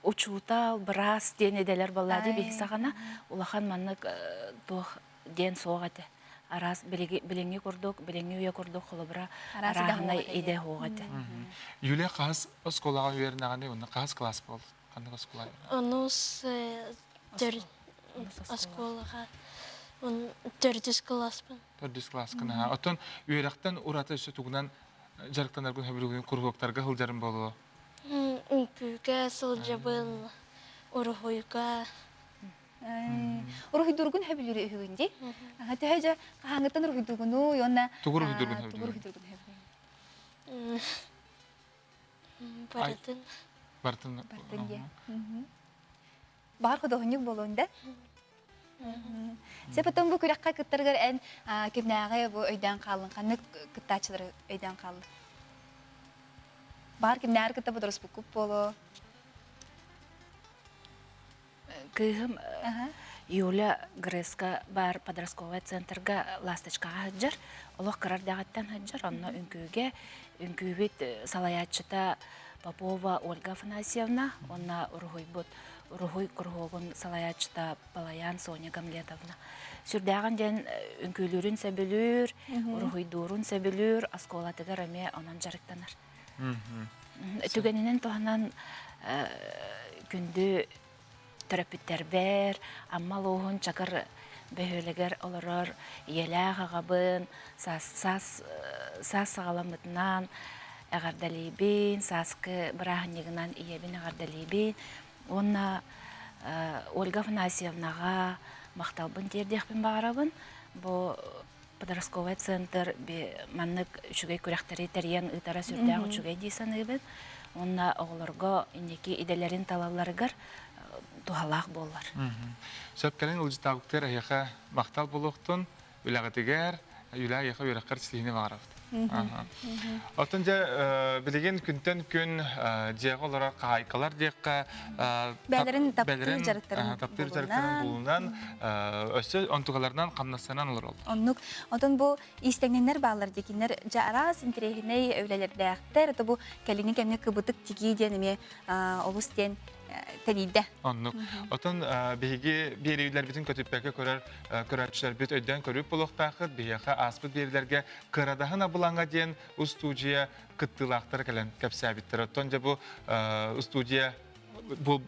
учуутал, быраас диэн идэлэр буолла дии биһи саҕана улахан маннык туох диэн суох этэ. Араас билиҥҥи курдук, билиҥҥи үйэ курдук холобура арааһынай идэ суох этэ. Юлия хаһыс оскуолаҕа үөрэнэҕиний уонна хаһыс класс буолла? Ханнык оскуола? Онус оскуолаҕа төрдүс класспын. Төрдүс класскын аха. Оттон үөрэхтэн ураты өссө тугунан дьарыктанаргын сөбүлүүгүн куруһуоктарга сылдьарым буолуо? Үҥкүүгэ сылдьабын, уруһуйга. Уруһуйдуургун сөбүлүүр үһүгүн дии. Төһө дьэ хаһааҥҥыттан уруһуйдуугунуй уонна Тугу уруһуйдуургун тугу уруһуйдуургун сөбүлүүр? Барытын. Барытын. Барытын дии. Баар худуоһунньук буолуон да? Сэ потом бу күрэххэ кыттаргар эн кимнээҕи бу өйдөөн хааллын, ханнык кыттааччылары өйдөөн хааллын? Баар кимнээҕи кытта бодоруспуккут буолуо? Кыыһым Юля Греска баар подростковай центрга ласточкаҕа сылдьар. Олох кыра эрдэҕиттэн сылдьар. Онно үҥкүүгэ үҥкүүбүт салайааччыта Попова Ольга Афанасьевна уонна уруһуйбут уруһуй куруһуогун салайааччыта Балаян Соня Гамлетовна. Сүрдээҕин диэн үҥкүүлүүрүн сөбүлүүр, уруһуйдуурун сөбүлүүр, оскуолатыгар эмиэ онон дьарыктанар. Түгэнинэн туһанан күндү төрөппүттэрбэр, Амма улууһун Чакыр бөһүөлэгэр олорор ийэлээх аҕабын саас саас саас саҕаламмытынан эҕэрдэлиибин, сааскы бырааһынньыгынан ийэбин эҕэрдэлиибин уонна Ольга Афанасьевнаҕа махталбын тиэрдиэхпин баҕарабын. Бу подростковай центр маннык үчүгэй күрэхтэри тэрийэн ыытара сүрдээх үчүгэй дии саныыбын. Уонна оҕолорго инники идэлэрин талалларыгар туһалаах буоллар. Сөп кэлин ылдьытаабыттар эһиэхэ махтал буолуохтун, үлэҕитигэр, үлэ эһиэхэ үөрэххэр ситиһиини баҕарабыт. Оттон дьэ билигин күнтэн күн дьиэҕэ олорор хаһаайкалар диэххэ бээлэрин таптыыр дьарыктарын таптыыр дьарыктарын булунан өссө онтукаларынан хамнастанан олороллор. Оннук. Отон бу иистэнньэннэр бааллар дии кинилэр дьэ араас интэриэһинэй үлэлэрдээхтэр. Это бу кэлиҥҥи кэмҥэ кыбытык тигии диэн эмиэ олус диэн тэнийдэ. Оннук. Отон биһиги биэриилэрбитин көтүппэккэ көрөр көрөөччүлэрбит өйдөөн көрүүп буолуохтааххыт. Биһиэхэ ааспыт биэриилэргэ Кырадаһын абылаҥа диэн устуудьуйа кыттыылаахтара кэлэн кэпсээбиттэр. Оттон дьэ бу устуудьуйа бу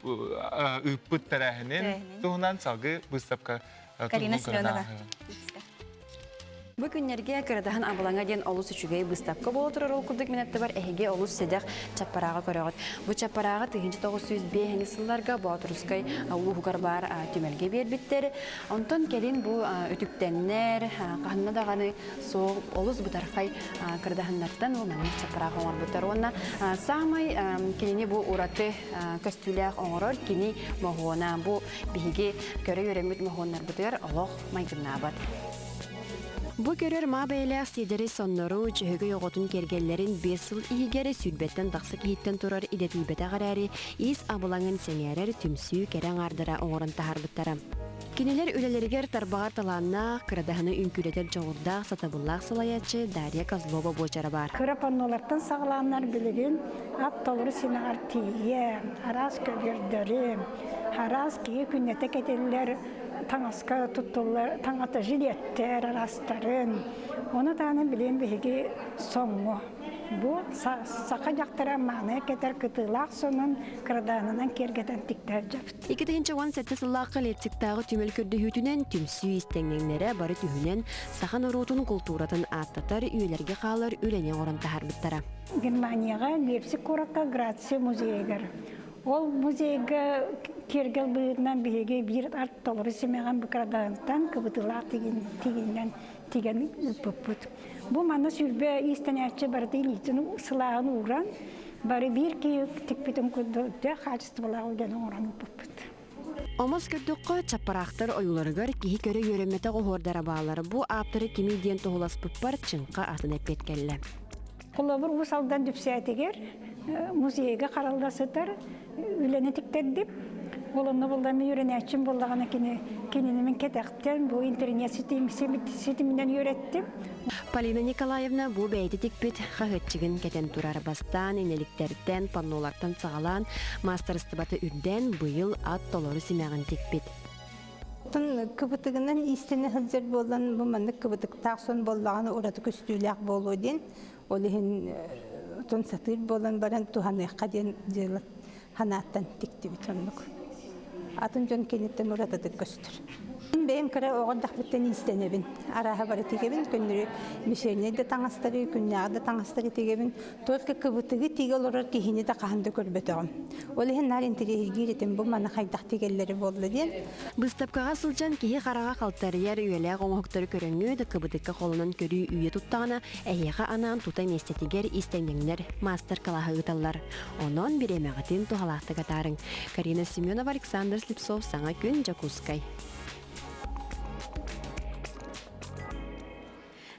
ыыппыт тэрээһинин туһунан салгыы быыстапка Карина Семенова. Бу күннэргэ Кырадаһын абылаҥа диэн олус үчүгэй быыстапка буола турар ол курдук мин аттыбар эһиги олус сэдэх чаппарааҕы көрөҕүт. Бу чаппарааҕы 1905 сылларга Боотурускай улууһугар баар түмэлгэ биэрбиттэр. Онтон кэлин бу үтүктэннэр, хаһанна даҕаны суох олус бытархай кырадаһыннартан бу маннык чаппараах оҥорбуттар. Уонна саамай кинини бу ураты көстүүлээх оҥорор кини моһуона. Бу биһиги көрө үөрэммит моһуоннарбытыгар олох майгыннаабат. Бу көрөр маа бэйэлээх сиэдэрэй соннору, чөһөгөй оҕотун киэргэллэрин биэс сыл иһигэр сүүрбэттэн тахса киһиттэн турар идэтийбэтэх эрээри, ис абылаҥын сэҥээрэр түмсүү кэрэ аҥаардара оҥорон таһаарбыттара. Кинилэр үлэлэригэр тарбаҕар талааннаах, кырадаһыны үҥкүүлэтэр дьоҕурдаах, сатабыллаах салайааччы Дарья Козлова буочара баар. Кыра паннолартан саҕалааннар билигин ат толору симэҕэр тиийэ, араас көбүөрдэри, араас киһи күннэтэ кэтиллэр таҥаска туттуллар таҥата жилеттэр араастарын. Ону таһынан билигин биһиги соҥҥо бу саха дьахтара мааны кэтэр кытыылаах сонун кырадаанынан киэргэтэн тиктэр дьабыт. 2017 сыллаахха Лейпцигтааҕы түмэл көрдөһүүтүнэн түмсүү истэҥнэҥнэрэ бары түһүнэн саха норуотун култууратын ааттатар, үйэлэргэ хаалар үлэни оҥорон таһаарбыттара. Германияҕа Лейпциг куоракка Грация музейыгар Ол музейга киэргэл быһыытынан биһиги биир арт толору симэҕин быкырадаантан кыбытыылаах тигинэн тигэн ыыппыппыт. Бу манна 20 иистэнээччи барыта илиитин сылааһын ууран, бары биир киһи тикпитин курдук үрдээх хаачыстыбалаах үлэни оҥорон ыыппыппыт. Омос көрдөххө, чаппараахтар ойууларыгар киһи көрө үөрэммэтэх оһуордара бааллар. Бу ааптары кимий диэн туһуласпыппар чыҥха атын эппиэт кэллэ. Холобур, Уус Алдан Дүпсээтигэр музейга харалла сытар үлэни тиктэрдим. Ол онно буллам үөрэнээччим буоллаҕына кини кинини мин кэтэхтэн бу интернет ситиминэн үөрэттим. Полина Николаевна бу бэйэтэ тикпит хаһыатчыгын кэтэн турар бастаан инэликтэртэн, паннолартан саҕалаан маастарыстыбата үрдээн быйыл ат толору симэҕин тикпит. Оттон кыбытыгынан иистэнэ сылдьар буолан бу маннык кыбытыктаах сон буоллаҕына ураты көстүүлээх буолуо диэн ол иһин отон сатыыр буолан баран туһаныахха диэн дьыала санааттан тиктибит оннук. Атын дьон киниттэн уратытык көстөр. Мин бэйэм кыра оҕо эрдэхпиттэн иистэнэбин. Арааһа бары тигэбин, көннөрү мишельнэй да таҥастары, күннээҕи да таҥастары тигэбин. Только кыбытыгы тигэ олорор киһини да хаһан да көрбөтөҕүм. Ол иһин наар интэриэһиргиир этим бу маны хайдах тигэллэрэ буолла диэн. Быыстапкаҕа сылдьан киһи хараҕа халтарыйар үйэлээх оҥоһуктары көрөҥҥүт, кыбытыкка холонон көрүү үйэ туттаҕына, эһиэхэ анаан тута миэстэтигэр истэнньэҥнэр маастар-кылааһы ыыталлар. Онон бириэмэҕитин туһалаахтык атаарыҥ. Карина Семенова, Александр Слепцов, Саҥа күн, Дьокуускай.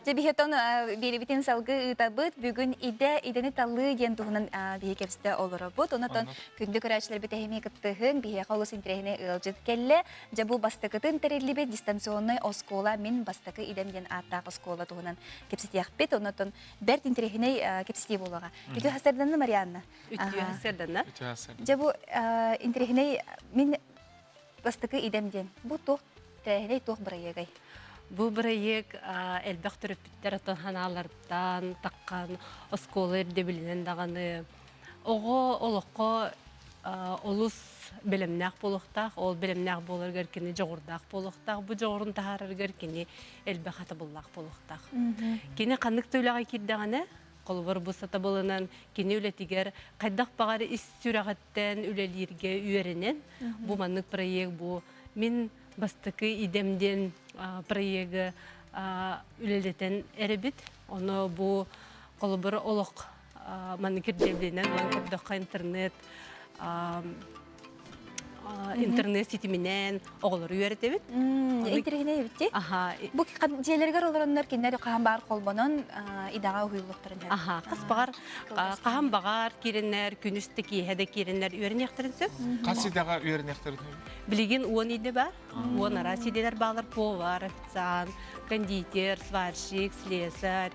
Дьэ биһиэтон биэрибитин салгыы ыытабыт. Бүгүн идэ, идэни талыы диэн туһунан биһи кэпсэтэ олоробут. Онотон күндү көрөөччүлэрбит эһими кыттыһын, биһиэхэ олус интэриэһинэй ыалдьыт кэллэ. Дьэ бу бастакытын тэриллибит дистанционнай оскуола мин бастакы идэм диэн ааттаах оскуола туһунан кэпсэтиэхпит. Онотон бэрт интэриэһинэй кэпсэтии буолуоҕа. Үтүө хасарданна Марианна. Үтүө хасарданна. Үтүө хасарданна. Дьэ бу интэриэһинэй мин бастакы идэм диэн бу туох тэрээһинэй туох бырайыагай? Бу бырайыак элбэх төрөппүттэр отон ханааларыттан таххан оскуола ирдэбилинэн даҕаны оҕо олоххо олус бэлэмнээх буолуохтаах. Ол бэлэмнээх буоларыгар кини дьоҕурдаах буолуохтаах. Бу дьоҕурун таһаарарыгар кини элбэх хатабыллаах буолуохтаах. Кини ханнык да үлэҕэ киирдэҕинэ, холобур бу сатабылынан кини үлэтигэр хайдах баҕар ис сүрэҕиттэн үлэлииргэ үөрэнэн, бу маннык проект бу мин бастакы идэм диэн проегы үлэлэтэн эрэбит. Ону бу холобур олох маннык ирдэбилинэн ылан көрдөххө интернет интернет ситиминэн оҕолору үөрэтэбит. Интэриэһинэй эбит дии. Бу дьиэлэригэр олороннор кинилэр хаһан баар холбонон идэҕэ уһуйуллуохтарын сөп. Аха, хас баҕар хаһан баҕар киирэннэр, күнүс да киэһэ да киирэннэр үөрэниэхтэрин сөп. Хас идэҕэ үөрэниэхтэрин сөп? Билигин 10 идэ бар. 10 араас иделер баалар. Повар, официант, кондитер, сварщик, слесарь,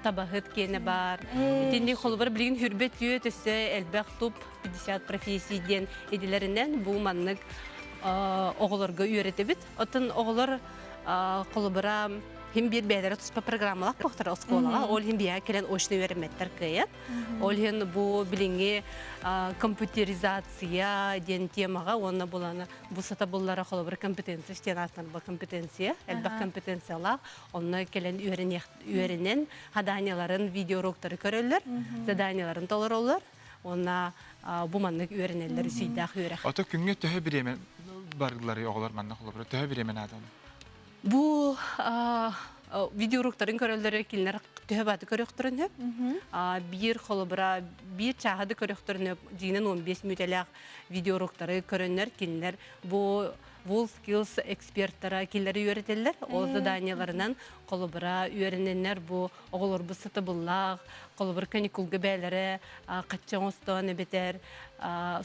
табаһыт киэнэ бар. Итинник холобур билигин хүрбэ түө төссө элбэх туп 50 профессий диэн идэлэринэн бу маннык оҕолорго үөрэтэбит. Оттон оҕолор холобура Хим биир бэйэлэрэ туспа программалаах буохтар оскуолаҕа. Ол иһин биһиэхэ кэлэн очно үөрэммэттэр кыайан. Ол иһин бу билиҥҥи компьютеризация диэн темаҕа уонна буланы бу сатабыллара холобур компетенция диэн ааттанар бу компетенция элбэх компетенциялаах онно кэлэн үөрэнэн заданияларын видеоуроктары көрөллөр заданияларын толороллор уонна бу маннык үөрэнэллэр үсүйдээх үөрэх. Ото күҥҥэ төһө бириэмэ барыллары оҕолор манна холобура төһө бириэмэ нааданы? Бу видеоуроктарын көрөллөрө кинилэр төһө бааты көрөхтөрүн сөп. Биир холобура биир чааһы да көрөхтөрүн сөп. Дьиҥинэн 15 мүнүүтэлээх видеоуроктары көрөннөр кинилэр бу WorldSkills эксперттара кинилэри үөрэтэллэр. Ол заданияларынан холобура үөрэнэннэр бу оҕолорбут сатабыллаах, холобур каникулга бээлэрэ хачча оҥостон эбэтэр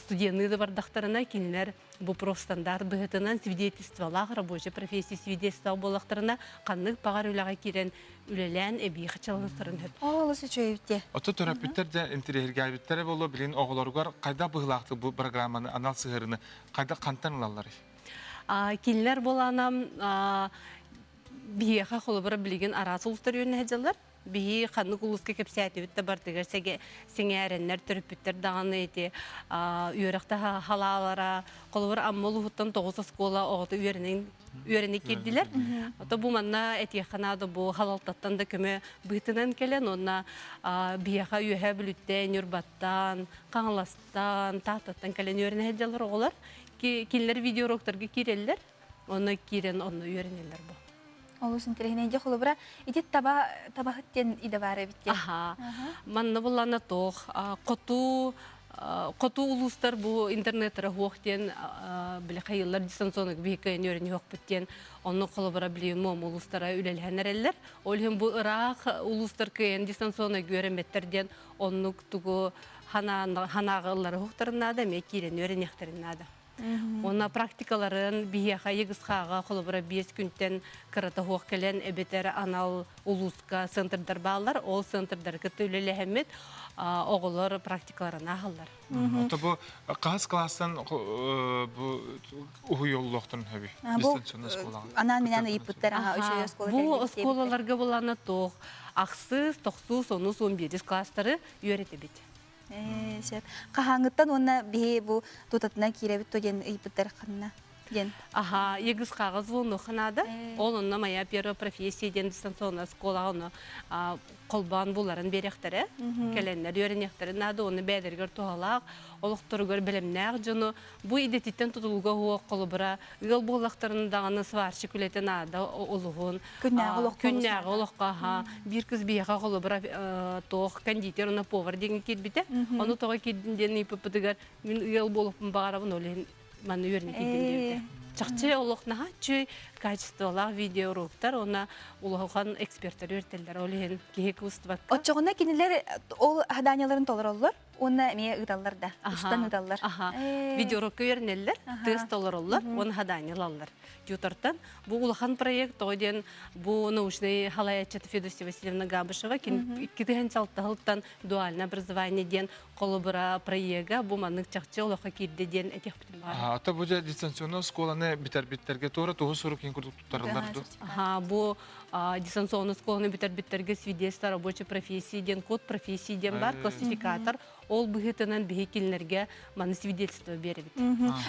студенныы да бардахтарына кинилэр бу профстандарт быһыытынан свидетельстволаах рабочая профессия свидетельство буоллахтарына ханнык баҕар үлэҕэ киирэн үлэлээн эбии хачаланыстарын сөп. Олус үчүгэйбит. Ото төрөппүттэр да интэриэһиргээбиттэрэ буолуо билин оҕолоругар хайдах быһыылаахтык бу программаны анал сыһыарыны хайдах хантан ылалларый? Кинилэр буолаанам биһиэхэ холобура билигин араас улуустар үөрэнэ сылдьаллар. Биһи ханнык улууска кэпсээтибит да бардыгар сэҥээрэннэр, төрөппүттэр даҕаны ити үөрэхтэ халаалара, холобур Амма улууһуттан тоҕус оскуола оҕото үөрэнэн үөрэнэ киирдилэр. Ото бу манна этиэххэ наада бу халалтаттан да көмө быһыытынан кэлэн уонна биһиэхэ Үөһээ Бүлүүттэн, Ньурбаттан, Хаҥаластан, Тааттаттан кэлэн үөрэнэ сылдьаллар оҕолор. Кинилэр видеоуроктарга киирэллэр. Онно киирэн онно үөрэнэллэр бу. Олус интэриэһинэй дьэ холобура ити таба табаһыт диэн идэ баар эбит диэн. Аха. Манна буллана туох хоту хоту улуустар бу интернеттара хуох диэн били хайыллар дистанционный биһиккэ үөрэнүөхпүт диэн онно холобура билигин муом улуустара үлэлэһэн эрэллэр. Ол иһин бу ыраах улуустар кыайан дистанционный үөрэммэттэр диэн оннук тугу ханааҕы ыллары хуохтарын наада эмиэ киирэн үөрэниэхтэрин наада. Уонна практикаларын биһиэхэ ЕГСХ-ҕа холобура биэс күнтэн кырата суох кэлэн эбэтэр анал улууска центрдар бааллар. Ол центрдары кытта үлэлэһэммит оҕолор практикаларын ааһаллар. Ото бу хаһыс класстан бу уһуйуллуохтарын сөбүй? Дистанционный оскуолаҕа. Анаан минээн ыйыппыттар аха үчүгэй оскуола Бу оскуолаларга булана туох ахсыс, тохсус, онус, он биирис класстары үөрэтэбит. Сөп. Хаһааҥҥыттан уонна биһи бу тутатына киирэбит то диэн ыйыппыттар ханна диэн. Аха, егыс қағыз звонуха надо. Ол онно моя первая профессия диэн дистанционная школа ону холбоон буларын берехтере, кэлэннэр үөрэнехтере надо, оны бэйэлэригэр туһалаах, олохторугар бэлэмнээх дьону бу идэтиттэн тутулуга хуох холобура ыал буоллахтарын даҕаны сварщик үлэтэ наада олуһун күннээҕи олоххо аха биир кыз биһиэхэ холобура туох кондитер уонна повар диэн киирбитэ ону тоҕо киирдин диэн ыйыппыппытыгар мин ыал буолуохпун баҕарабын ол иһин манна үөрэнэ киирдим диэбитэ чахчы олох наһаа үчүгэй качестволаах видеоуроктар уонна улахан эксперттэр үөрэтэллэр ол иһин киһи кыбыстыбакка Оччоҕуна кинилэр ол заданияларын толороллор Уонна эмиэ ыыталлар да, устан ыыталлар. Видеоурокка үөрэнэллэр, тыас толороллор, уонна задание ылаллар. Тьютортан бу улахан проект тоҕо диэн бу научный халаяччыта Федосия Васильевна Габышева 2006 дуальное образование диэн холобура проега бу маннык чахчы олоххо киирдэ диэн этиэхпитин баҕарабын. Ата бу дьэ дистанционный оскуоланы бүтэрбиттэргэ туора туһу сурук иһин курдук туттарыллар ду? Бу дистанционный оскуоланы бүтэрбиттэргэ свидетельство рабочей профессии диэн код профессии диэн бар классификатор ол быһыытынан биһи кинилэргэ маны свидетельство биэрэбит.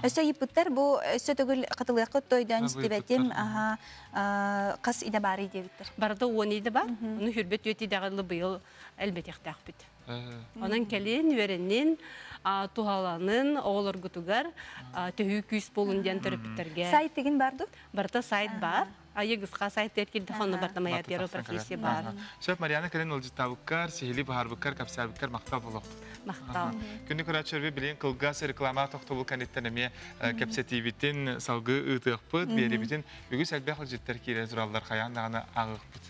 Өссө ыйыппыттар бу өссө төгүл хатылыаххыт тойдоон истибэтим аха хас идэ баарый диэбиттэр. Барыта уон идэ бар. Ону хүрбэт үөт идэҕэ быйыл элбэтиэхтээхпит. Онон кэлин, үөрэнин, туһаланын оҕолоргутугар төһүү күүс буолун диэн төрөппүттэргэ. Сайт деген бар ду? Барыта сайт бар. Айыгысха сайт кирдэх онно барта моя первая профессия бар. Сөп Марьяна кэлин ылдьыттаабыккар, сиһили быһаарбыккар, кэпсээбиккэр махтал болох. Махтал. Күнү көрөөччүлэрбит билигин кылгас реклама тохтобул кэнниттэн эмиэ кэпсэтиибитин салгыы ыытыахпыт, биэрибитин үгүс элбэх ылдьыттар киирэ тураллар хайаан даҕаны ааҕыахпыт.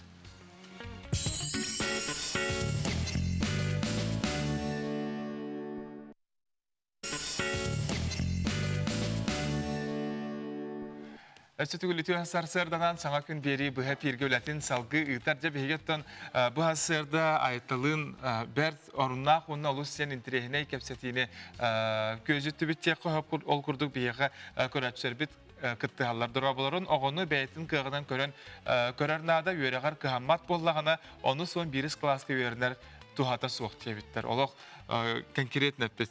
Өссө түгүлүтүө сарсыарданан саҥа күн биэрии быһа эпииргэ үлэтин салгыы ыытар. Дьэ биһиги оттон бу сарсыарда Айталыын бэрт оруннаах уонна олус сиэн интэриэһинэй кэпсэтиини күөдьүттүбүт диэххэ ол курдук биһиэхэ көрөөччүлэрбит. кыттыһаллар. Дорооболорун оҕону бэйэтин кыаҕынан көрөн көрөр наада, үөрэҕэр кыһаммат буоллаҕына, ону суон биирис кылааска үөрэнэр туһата суох диэбиттэр. Олох конкретно эппит.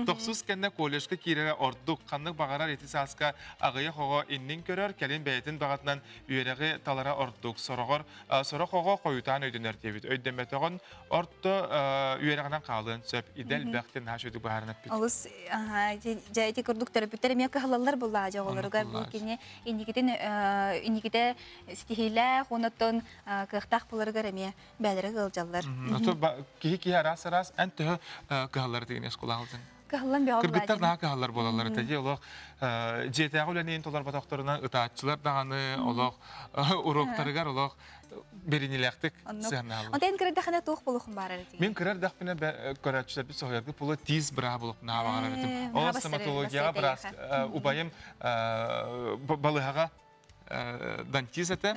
Тохсус кэннэ колледжка киирэрэ ордук. Ханнык баҕарар ити сааска аҕыйах оҕо иннин көрөр, кэлин бэйэтин баҕатынан үөрэҕи талара ордук. Сороҕор сорох оҕо хойутаан өйдөнөр диэбит. Өйдөммөтөҕүн орто үөрэҕинэн хаалыан сөп. Идэ элбэх диэн наһаа үчүгэйдик быһааран эппит. Олус дьэ ити курдук төрөппүттэр эмиэ кыһаллаллар буллаа дьэ оҕолоругар бу кини инникитин инникитэ ситиһиилээх уонна кыахтаах буларыгар эмиэ бээлэрэ ыалдьаллар. Киһи киһи араас араас эн төһө кыһаллар тигин оскуолаҕа Кыһаллан бөҕө Кыргыттар наһаа кыһаллар буолаллар этэ дии олох дьиэтээҕи үлэниин толорботохторуна ытааччылар даҕаны олох уруоктарыгар олох бэриниилээхтик сыһаннаһаллар. Онтон эн кырардэххинэ туох буолуохун баарар этиҥ? Мин кырардэхпинэ көрөөччүлэрбит соһуйаргыт буолуо тиис бырааһа буолуохпун наһаа баҕарар этим. Ол стоматологияҕа быраас убайым балыһаҕа дантист этэ,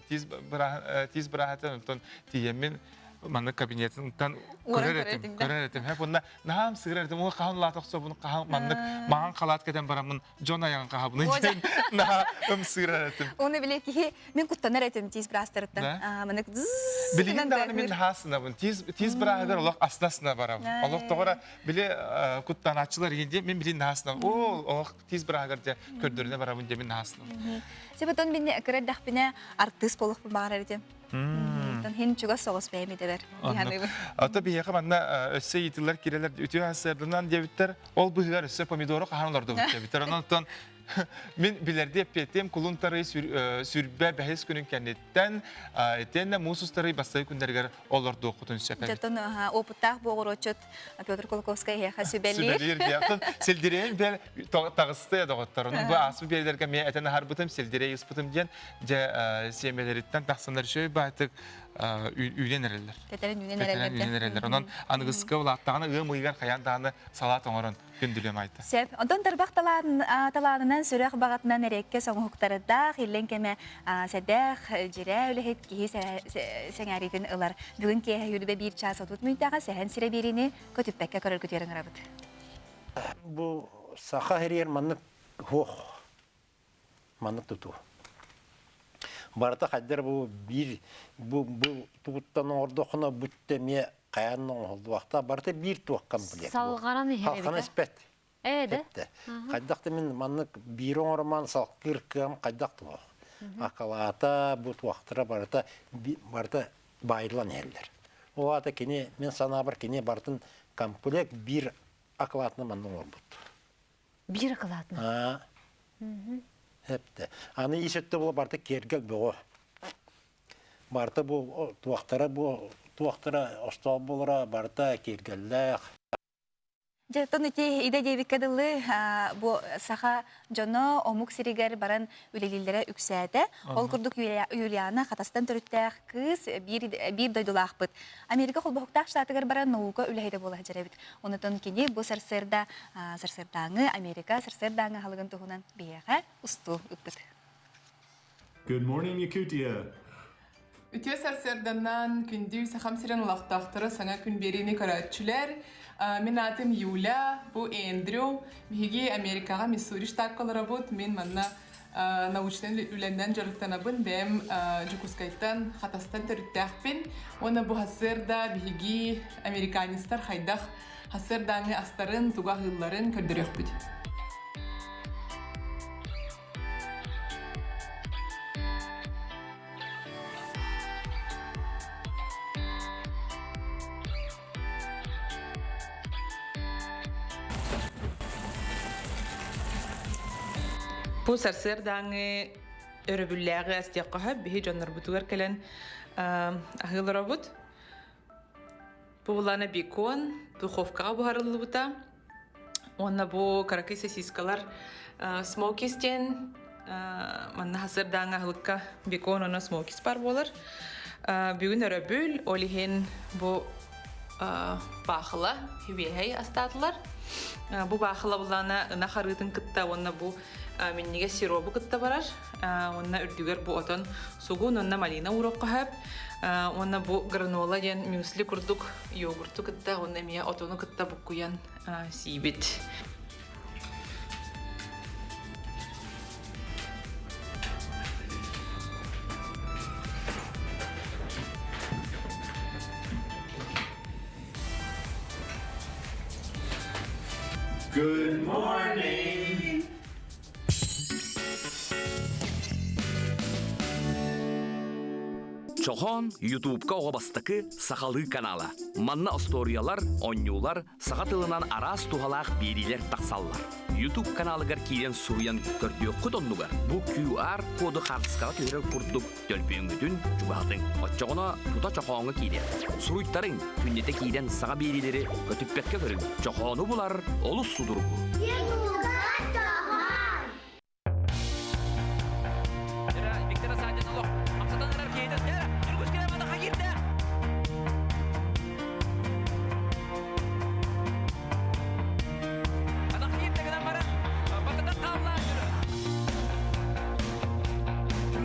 тиис бырааһа этэ, онтон тиийэммин маннык кабинетыттан көрөр этим, көрөр этим. Хэп онно наһаам сыырар этим, ол хаһан лаат охсобун, хаһан маннык маҥан халаат кэтэн бараммын дьон айаҕын хаһабын диэн наһаа ымсыырар этим. Оны биле киһи мин куттанар этим тиис быраастарыттан. Маннык Билигин даҕаны мин наһаа сынабын. Тиис тиис бырааһыгар олох астына барабын. Олох тоҕора били куттанааччылар иһин мин билин наһаа сынабын. Оо, олох тиис бырааһыгар дьэ көрдөрүнэ барабын диэн мин наһаа сынабын. Себетон мин кыра эрдэхпинэ артыыс буолуохпун баҕарар этим. Тон хин чугас соҕус бэйэм идэбэр. Ото биһиэхэ манна өссө ыйытыылар киирэлэр үтүө сарсыарданан диэбиттэр. Ол быһыгар өссө помидору хаһан олордубут диэбиттэр. Онон мин билэрди эппиэттиэм кулун тарый сүрбэ бэһис күнүн кэнниттэн итиэннэ муус устарый бастакы күннэригэр олордуоххутун сөп эбит. Дьэ, опыттаах буоҕуруоччут Петр Кулаковскай эһиэхэ сүбэлиир. Сүбэлиир диэхтэн сельдерейин бэл таҕысты доҕоттор. Онон бу ааспыт биэрэлэргэ эмиэ этэн аһарбытым, сельдерей ыспытым диэн дьэ сиэмэлэриттэн тахсаннар үчүгэй баайтык үүнэн эрэллэр. Тэтэрин үүнэн эрэллэр. Үүнэн эрэллэр. Онон аныгыска улааттаҕына ыам ыйыгар хайаан даҕаны салаат оҥорон күндүлүөм айта. Сөп. Онтон тарбах талаанынан, сүрэх баҕатынан эриэккэ соҥуһуктардаах, иллэҥ кэмэ сэдэх, дьирээ үлэһит киһи сэҥээриитин ылар. Бүгүн киэһэ Юлибэ биир чаас 30 мүнүүтэҕэ сэһэн сирэ биэриини көтүппэккэ көрөргүтүгэр ыҥырабыт. Бу саха иһигэр маннык суох, маннык тутуу. Барыта хайдар бу биир бу бу тугуттан оҥордоххуна бүттэ эмиэ хайаан оҥоһуллубахта барыта биир туох комплект. Салҕаран иһэр Халхана испэт. Ээ да. Эттэ. Хайдах да мин маннык биир оҥороман салгыыр кыам хайдах туох. Акалаата бу туохтара барыта барыта баайыллан иһэллэр. Ол аата кини мин санаабар кини барытын комплект биир акылаатынан манна оҥорбут. Биир акылаатынан? Аа. Эптэ. Аны ис өттө була барыта киэргэл бөҕө. Барыта бу туохтара бу туохтара остуол буолара барыта киэргэллээх. Дьэ, оттон ити идэ диэбиккэ дылы, бу саха дьоно омук сиригэр баран үлэлииллэрэ үксээтэ. Ол курдук Юлиана Хатастан төрүттээх кыыс биир, биир дойдулаахпыт. Америка холбоһуктаах штатыгар баран наука үлэһитэ буола сылдьар эбит. Онутун кини бу сарсыарда сарсыардааҥы Америка сарсыардааҥы аһылыгын туһунан биһиэхэ устуу ыппыт. Good morning, Yakutia. Үтүө сарсыарданнан күндү Сахам сирин олохтоохторо саҥа күн биэриини көрөөччүлэр. Мин аатым Юля, бу Эндрю. Биһиги Америкаҕа Миссури штакка олоробут. Мин манна научнай үлэннэн дьарыктанабын. Бэйэм Дьокуускайтан, Хатастан төрүттээхпин. Уонна бу сарсыарда биһиги американецтар хайдах сарсыардааҥҥы астарын, тугу аһыылларын көрдөрүөхпүт. Бу сарсыардааҥы өрөбүллээҕи астиэххэ биһи дьоннорбутугар кэлэн аһыыларобут. Бу булана бекон духовкаҕа буһарыллыбыта. Уонна бу кыракый сосискалар смокис диэн манна хасырдааҥы аһылыкка бекон уонна смокис бар буолар. Бүгүн өрөбүл, ол иһин бу баахыла хибиэһэй астаатылар. Бу баахыла буллаана ынах арыытын кытта уонна бу минньигэс сиробу кытта барар. Уонна үрдүгэр бу отон сугун уонна малина уурукка сөп. Уонна бу гранола диэн мюсли курдук йогурту кытта уонна эмиэ отону кытта буккуйан сиибит. Good morning! Чохоон Ютубка оҕо бастакы сахалыы канала. Манна остуоруйалар, оонньуулар, саха тылынан араас туһалаах биэриилэр тахсаллар. YouTube каналыгар киирэн суруйан көрдүөххүт оннугар бу QR коду хаартыскаҕа түһэрэр курдук төлпүөҥҥүтүн чугаһатыҥ. Оччоҕуна тута чохооҥҥо киириэ. Суруйтарыҥ, күннэтэ киирэн саҥа биэриилэри көтүппэккэ көрүҥ. Чохоону булар олус судургу.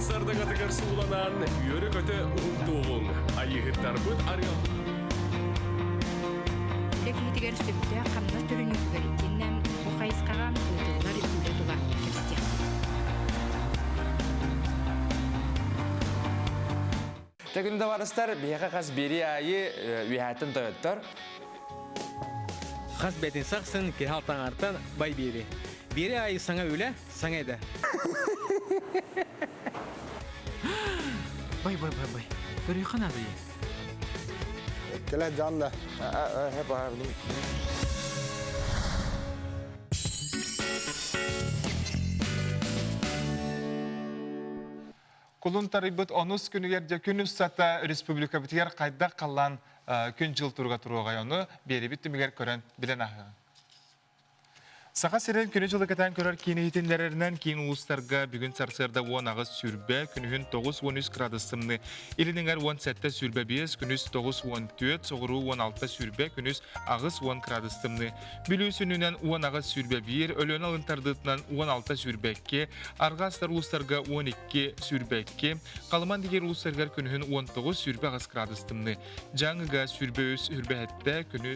Сардагатыгар сууланан, үөрэ-көтө уһуктуоҕуҥ. Айыыһыттарбыт арыал. Үлэ киһитигэр сөптөөх хамнас төлөнүүтүгэр итиэннэ бу хайысхаҕа ыытыллар үлэ тула кэпсэтиэхпит. Тегүн табаарыстар, биһиэхэ хас биэрии аайы үөһээттэн тойоттор. Хас бэтин сахсын киһи алтаҥартан бай биэри. Биэри аайы саҥа үлэ, саҥа идэ. Бай, бай, бай, бай. Көрүөххэ наада Кэлэ жанна. Кулун тарыйбыт онус күнүгэр дьэ күн устата республикабытыгар хайдах халлаан күн-дьыл туруга туруоҕай ону биэрибит түмүгэр көрөн билэн аһыаҕыҥ. Саха сирин күнү-дьылы кэтээн көрөр киин иһитиннэрэринэн киин улуустарга бүгүн сарсыарда 18 сүүрбэ, күнүһүн 9-13 градус тымныы, илин эҥэр 17 сүүрбэ 5, күнүс 9-14, соҕуруу 16 сүүрбэ, күнүс 8-10 градус тымныы. Бүлүү сүнньүнэн 18 сүүрбэ 1, Өлүөнэ алын тардыытынан 16 сүүрбэ 2, арҕаа сытар улуустарга 12 сүүрбэ 2, Халыман дигэр улуустарыгар күнүһүн 19 сүүрбэ 8 градус тымныы. Дьааҥыга сүүрбэ үс сүүрбэ сэттэ, күнү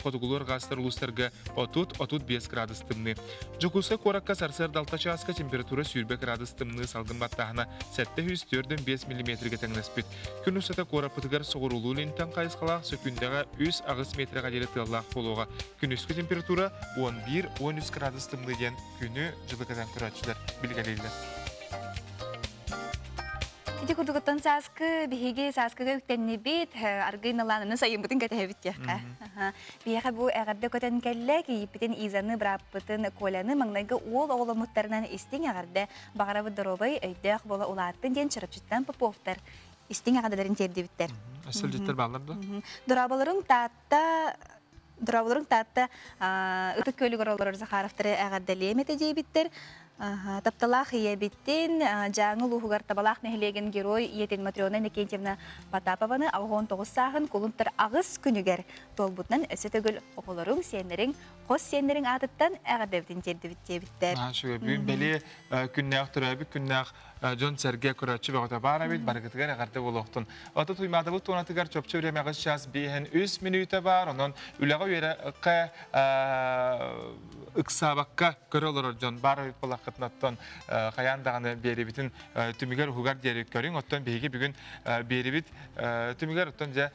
хотугулуу арҕаастар улуустарга 30-35 градус тымныы. Дьокуускай куоракка сарсыарда 6 чааска температура 20 градус тымныы салгын баттааһына 745 миллиметргэ тэҥнэспит. Күн устата куораппытыгар соҕуруулуу линтэн хайысхалаах сөкүүндэҕэ 3-8 метрэҕэ диэри тыаллаах буолуоҕа. Күнүскү температура 11-13 градус тымныы диэн күнү дьылы кэтэн көрөөччүлэр билгэлииллэр. Ити курдугуттан сааскы биһиги сааскыга үктэннибит, аргый налаананы сайыммытын кэтэһэбит диэххэ. Биһиэхэ бу эҕэрдэ көтөн кэллэ, кийииппитин Изаны, бырааппытын Коляны маҥнайгы уол оҕоломмуттарынан истиҥ эҕэрдэ, баҕарабыт доруобай, өйдөөх буола улааттын диэн Чурапчыттан Поповтар истиҥ эҕэрдэлэрин тиэрдибиттэр. Сылдьыттар бааллар да? Дорооболоруҥ Таатта Дорооболоруҥ Таатта Ытык Күөлүгэр олорор Захаровтары эҕэрдэлиэм этэ диэбиттэр. Тапталаах ийэбитин Дьааҥы улууһугар Табалаах нэһилиэгин герой ийэтин Матрена Иннокентьевна Потапованы 69 сааһын кулун аҕыс күнүгэр туолбутунан өссө төгүл оҕолоруҥ, сиэннэриҥ, хос сиэннэриҥ аатыттан эҕэрдэбитин тиэрдибит диэбиттэр. Бүгүн бэлиэ күннээх төрөөбүт күннээх дьон-сэргэ көрөөччү бөҕөтө баар эбит, барыгытыгар эҕэрдэ буолуохтун. Ото Туймаадабыт туонатыгар чопчу времяҕа час биэһэн үс мүнүүтэ баар, онон үлэҕэ үөрэххэ ыксаабакка көрө олорор дьон баар эбит буоллаххытына, оттон хайаан даҕаны биэрибитин түмүгэр уһугар диэри көрүҥ. Оттон биһиги бүгүн биэрибит түмүгэр оттон дьэ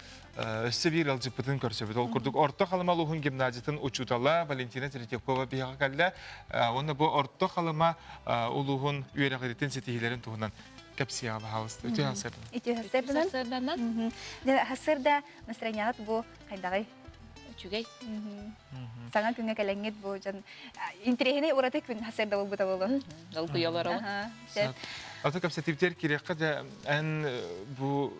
өссө биир ыалдьыппытын көрсөбүт. Ол курдук Орто Халыма улууһун гимназиятын учуутала Валентина Третьякова биһиэхэ кэллэ. Уонна бу Орто Халыма улууһун үөрэҕиритин ситиһиилэрин туһунан кэпсиэҕэ баһаалыста. Үтүө хасырдан. Үтүө хасырданан. Хасырда настроениеҕыт бу хайдаҕый? Үчүгэй. Саҥа күҥҥэ кэлэҥҥит бу дьон интэриэһинэй ураты күн хасырда буолбута буолуо. Долгуйалар Аты кэпсэтиибитигэр кириэххэ дьэ эн бу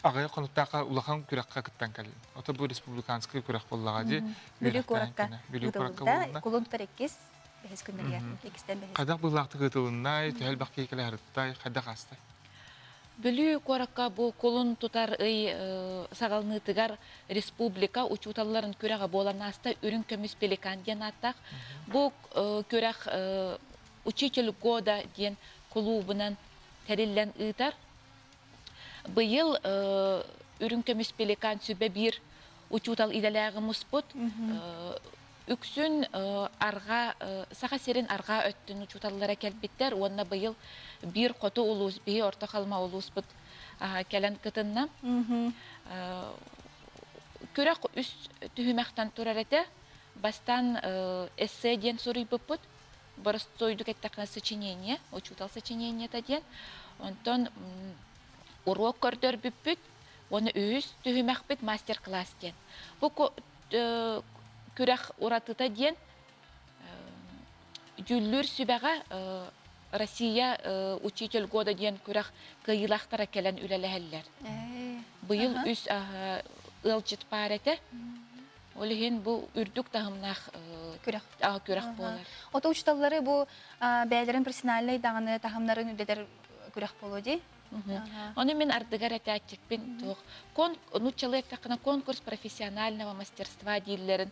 аҕыйах хонуктаахха улахан күрэххэ кыттан кэллим. Ото бу республиканскай күрэх буоллаҕа дии. Бүлүү куоракка. Бүлүү куоракка буолла. Кулун тутар иккис бэһис күннэригэр. Иккистэн бэһис. Хайдах быылаахтык ыытылыннай, төһө элбэх киһи кэлэ сырыттай, хайдах аастай? Бүлүү куоракка бу кулун тутар ый саҕаланыытыгар республика учууталларын күрэҕэ буолан ааста Үрүҥ көмүс пеликан диэн ааттаах. Бу күрэх Учитель года диэн кулуубунан тэриллэн ыытар. Быйыл үрүҥ көмүс пеликан сүбэ биир учуутал идэлээҕи муспут. Үксүн арҕаа Саха сирин арҕаа өттүн учууталлара кэлбиттэр уонна быйыл биир хоту улуус, биһи Орто Халыма улууспут кэлэн кытынна. Күрэх үс түһүмэхтэн турар этэ. Бастаан эссе диэн суруйбуппут. Боростуойдук эттэххинэ сочинение, учуутал сочинениета диэн. Онтон уруок көрдөрбүппүт. Уонна үһүс түһүмэхпит мастер-класс диэн. Бу күрэх уратыта диэн дьүүллүүр сүбэҕэ Россия учитель года диэн күрэх кыайыылаахтара кэлэн үлэлэһэллэр. Быйыл үс ыалдьыт баар этэ. Ол иһин бу үрдүк таһымнаах күрэх күрэх буолар. Ото учууталлары бу бэйэлэрин профессиональнай даҕаны таһымнарын үрдэтэр күрэх буолуо дии. Ону мин ардыгар этээччикпин туох кон нууччалыы эттэххинэ конкурс профессионального мастерства дииллэрин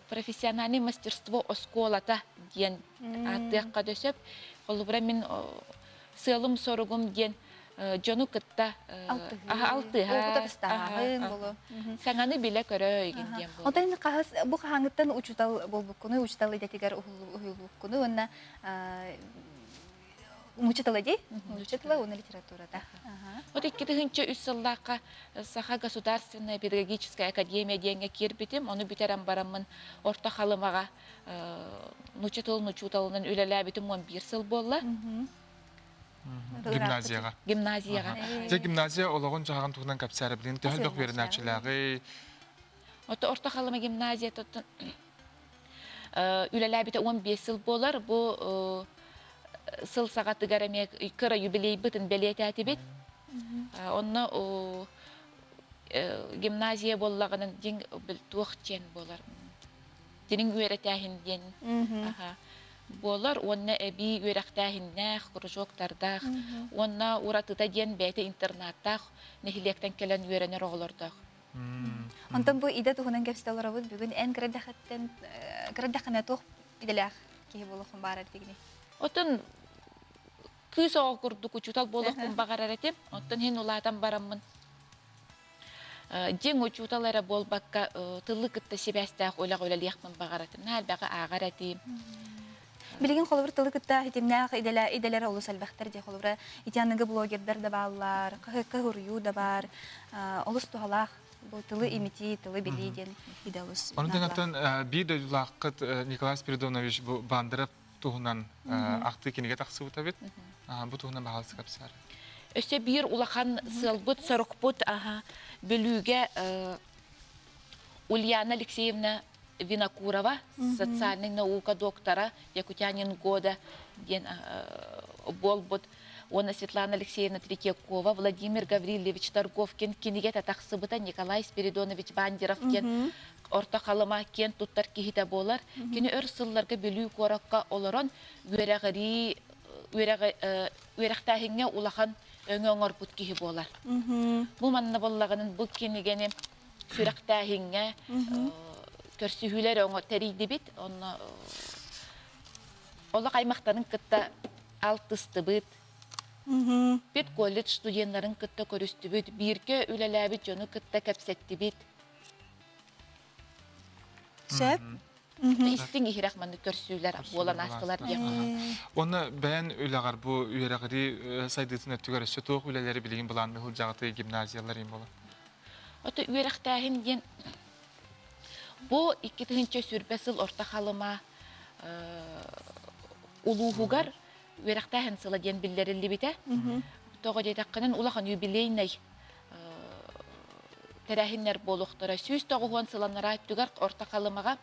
профессиональное мастерство оскуолата диэн ааттыахха да сөп. Холобура мин сыалым-соругум диэн дьону кытта алтыһа саҥаны билэ-көрө игин диэн буолар. Онтон хаһыс бу хаһааҥҥыттан учуутал буолбуккунуй, учуутал идэтигэр уһуйуллубуккунуй уонна Учителя дии? Учителя уонна литературата. Вот 2003 сыллаахха Саха государственная педагогическая академия диэҥҥэ киирбитим. Ону бүтэрэн бараммын Орто Халымаҕа нуучча тылын учууталынан үлэлээбитим 11 сыл буолла. Гимназияҕа. Гимназияҕа. Дьэ гимназия олоҕун-дьаһаҕын туһунан кэпсээрэ билин төһө элбэх үөрэнээччилээҕий? Ото Орто Халыма гимназиятыттан үлэлээбитэ 15 сыл буолар. Бу сыл саҕатыгар эмиэ кыра юбилейбытын бэлиэтээтибит. Онно гимназия буоллаҕынан дьиҥ туох диэн буолар дириҥ үөрэтээһин диэн буолар уонна эбии үөрэхтээһиннээх кружоктардаах уонна уратыта диэн бэйэтэ интернаттаах нэһилиэктэн кэлэн үөрэнэр оҕолордоох. Онтон бу идэ туһунан кэпсэтэ олоробут. Бүгүн эн кыра эрдэххинэ туох идэлээх киһи буолуоххун баарар дигини? Оттон кыыс оҕо курдук учуутал буолуохпун баҕарар этим. Оттон иһин улаатан бараммын дьиҥ учуутал эрэ буолбакка тылы кытта сибээстээх үлэҕэ үлэлиэхпин баҕарар этим. Наһаа элбэҕи ааҕар этим. Билигин холобур тылы кытта ситимнээх идэлэр олус элбэхтэр дии. Холобура ити аныгы блогердар да бааллар, хаһыакка суруйуу да баар. Олус туһалаах бу тылы имитии, тылы билии диэн идэ олус Онон оттон биир дойдулааххыт Николай Спиридонович бу Бандеров туһунан ахтыы кинигэ тахсыбыта эбит. Бу туһунан баһаалыста кэпсээр. Өссө биир улахан сыалбыт-сорукпут Бүлүүгэ Ульяна Алексеевна Винокурова, социальнай наука доктора, Якутянин года диэн буолбут. Уонна Светлана Алексеевна Третьякова, Владимир Гаврильевич Торговкин кинигэтэ тахсыбыта Николай Спиридонович Бандеров диэн Орто Халыма киэн туттар киһитэ буолар. Кини өр сылларга Бүлүү куоракка олорон үөрэҕирии үөрэхтээһиҥҥэ улахан өҥө оҥорбут киһи буолар. Бу манна буоллаҕынан бу кинигэни сүрэхтээһиҥҥэ көрсүһүүлэр оҥо тэрийдибит. Онно олох аймахтарын кытта алтыстыбыт. Педколледж студеннарын кытта көрүстүбүт, бииргэ үлэлээбит дьону кытта кэпсэттибит. Сөп. Истиҥ иһирэх маннык көрсүүлэр буолан аастылар диэн. Уонна бэйэн үлэҕэр бу үөрэҕирии сайдыытын өттүгэр өссө туох үлэлэри билигин былаанныы сылдьаҕытый гимназиялар им буолан? Ото үөрэхтээһин диэн бу 2020 сыл Орто Халыма улууһугар үөрэхтээһин сыла диэн биллэриллибитэ. Тоҕо диэтэххинэн улахан юбилейнай тэрээһиннэр буолуохтара. 190 сыланнараа өттүгэр Орто Халымаҕа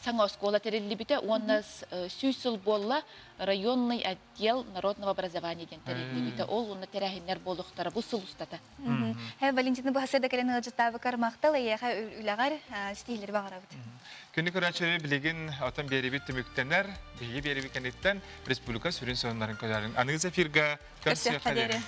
саҥа оскуола тэриллибитэ уонна сүүс сыл буолла районный отдел народного образования диэн тэриллибитэ. Ол уонна тэрээһиннэр буолуохтара бу сыл устата. Валентина бу да кэлэн ыалдьыттаабыкар махтал эйиэхэ үлэҕэр ситиһиилэри баҕарабыт. Күнү көрөөччүлэри билигин отон биэрибит түмүктэнэр. Биһиги биэрибит кэнниттэн республика сүрүн сонуннарын көрөрүн аныгыс эфирга көрсүөххэ диэри.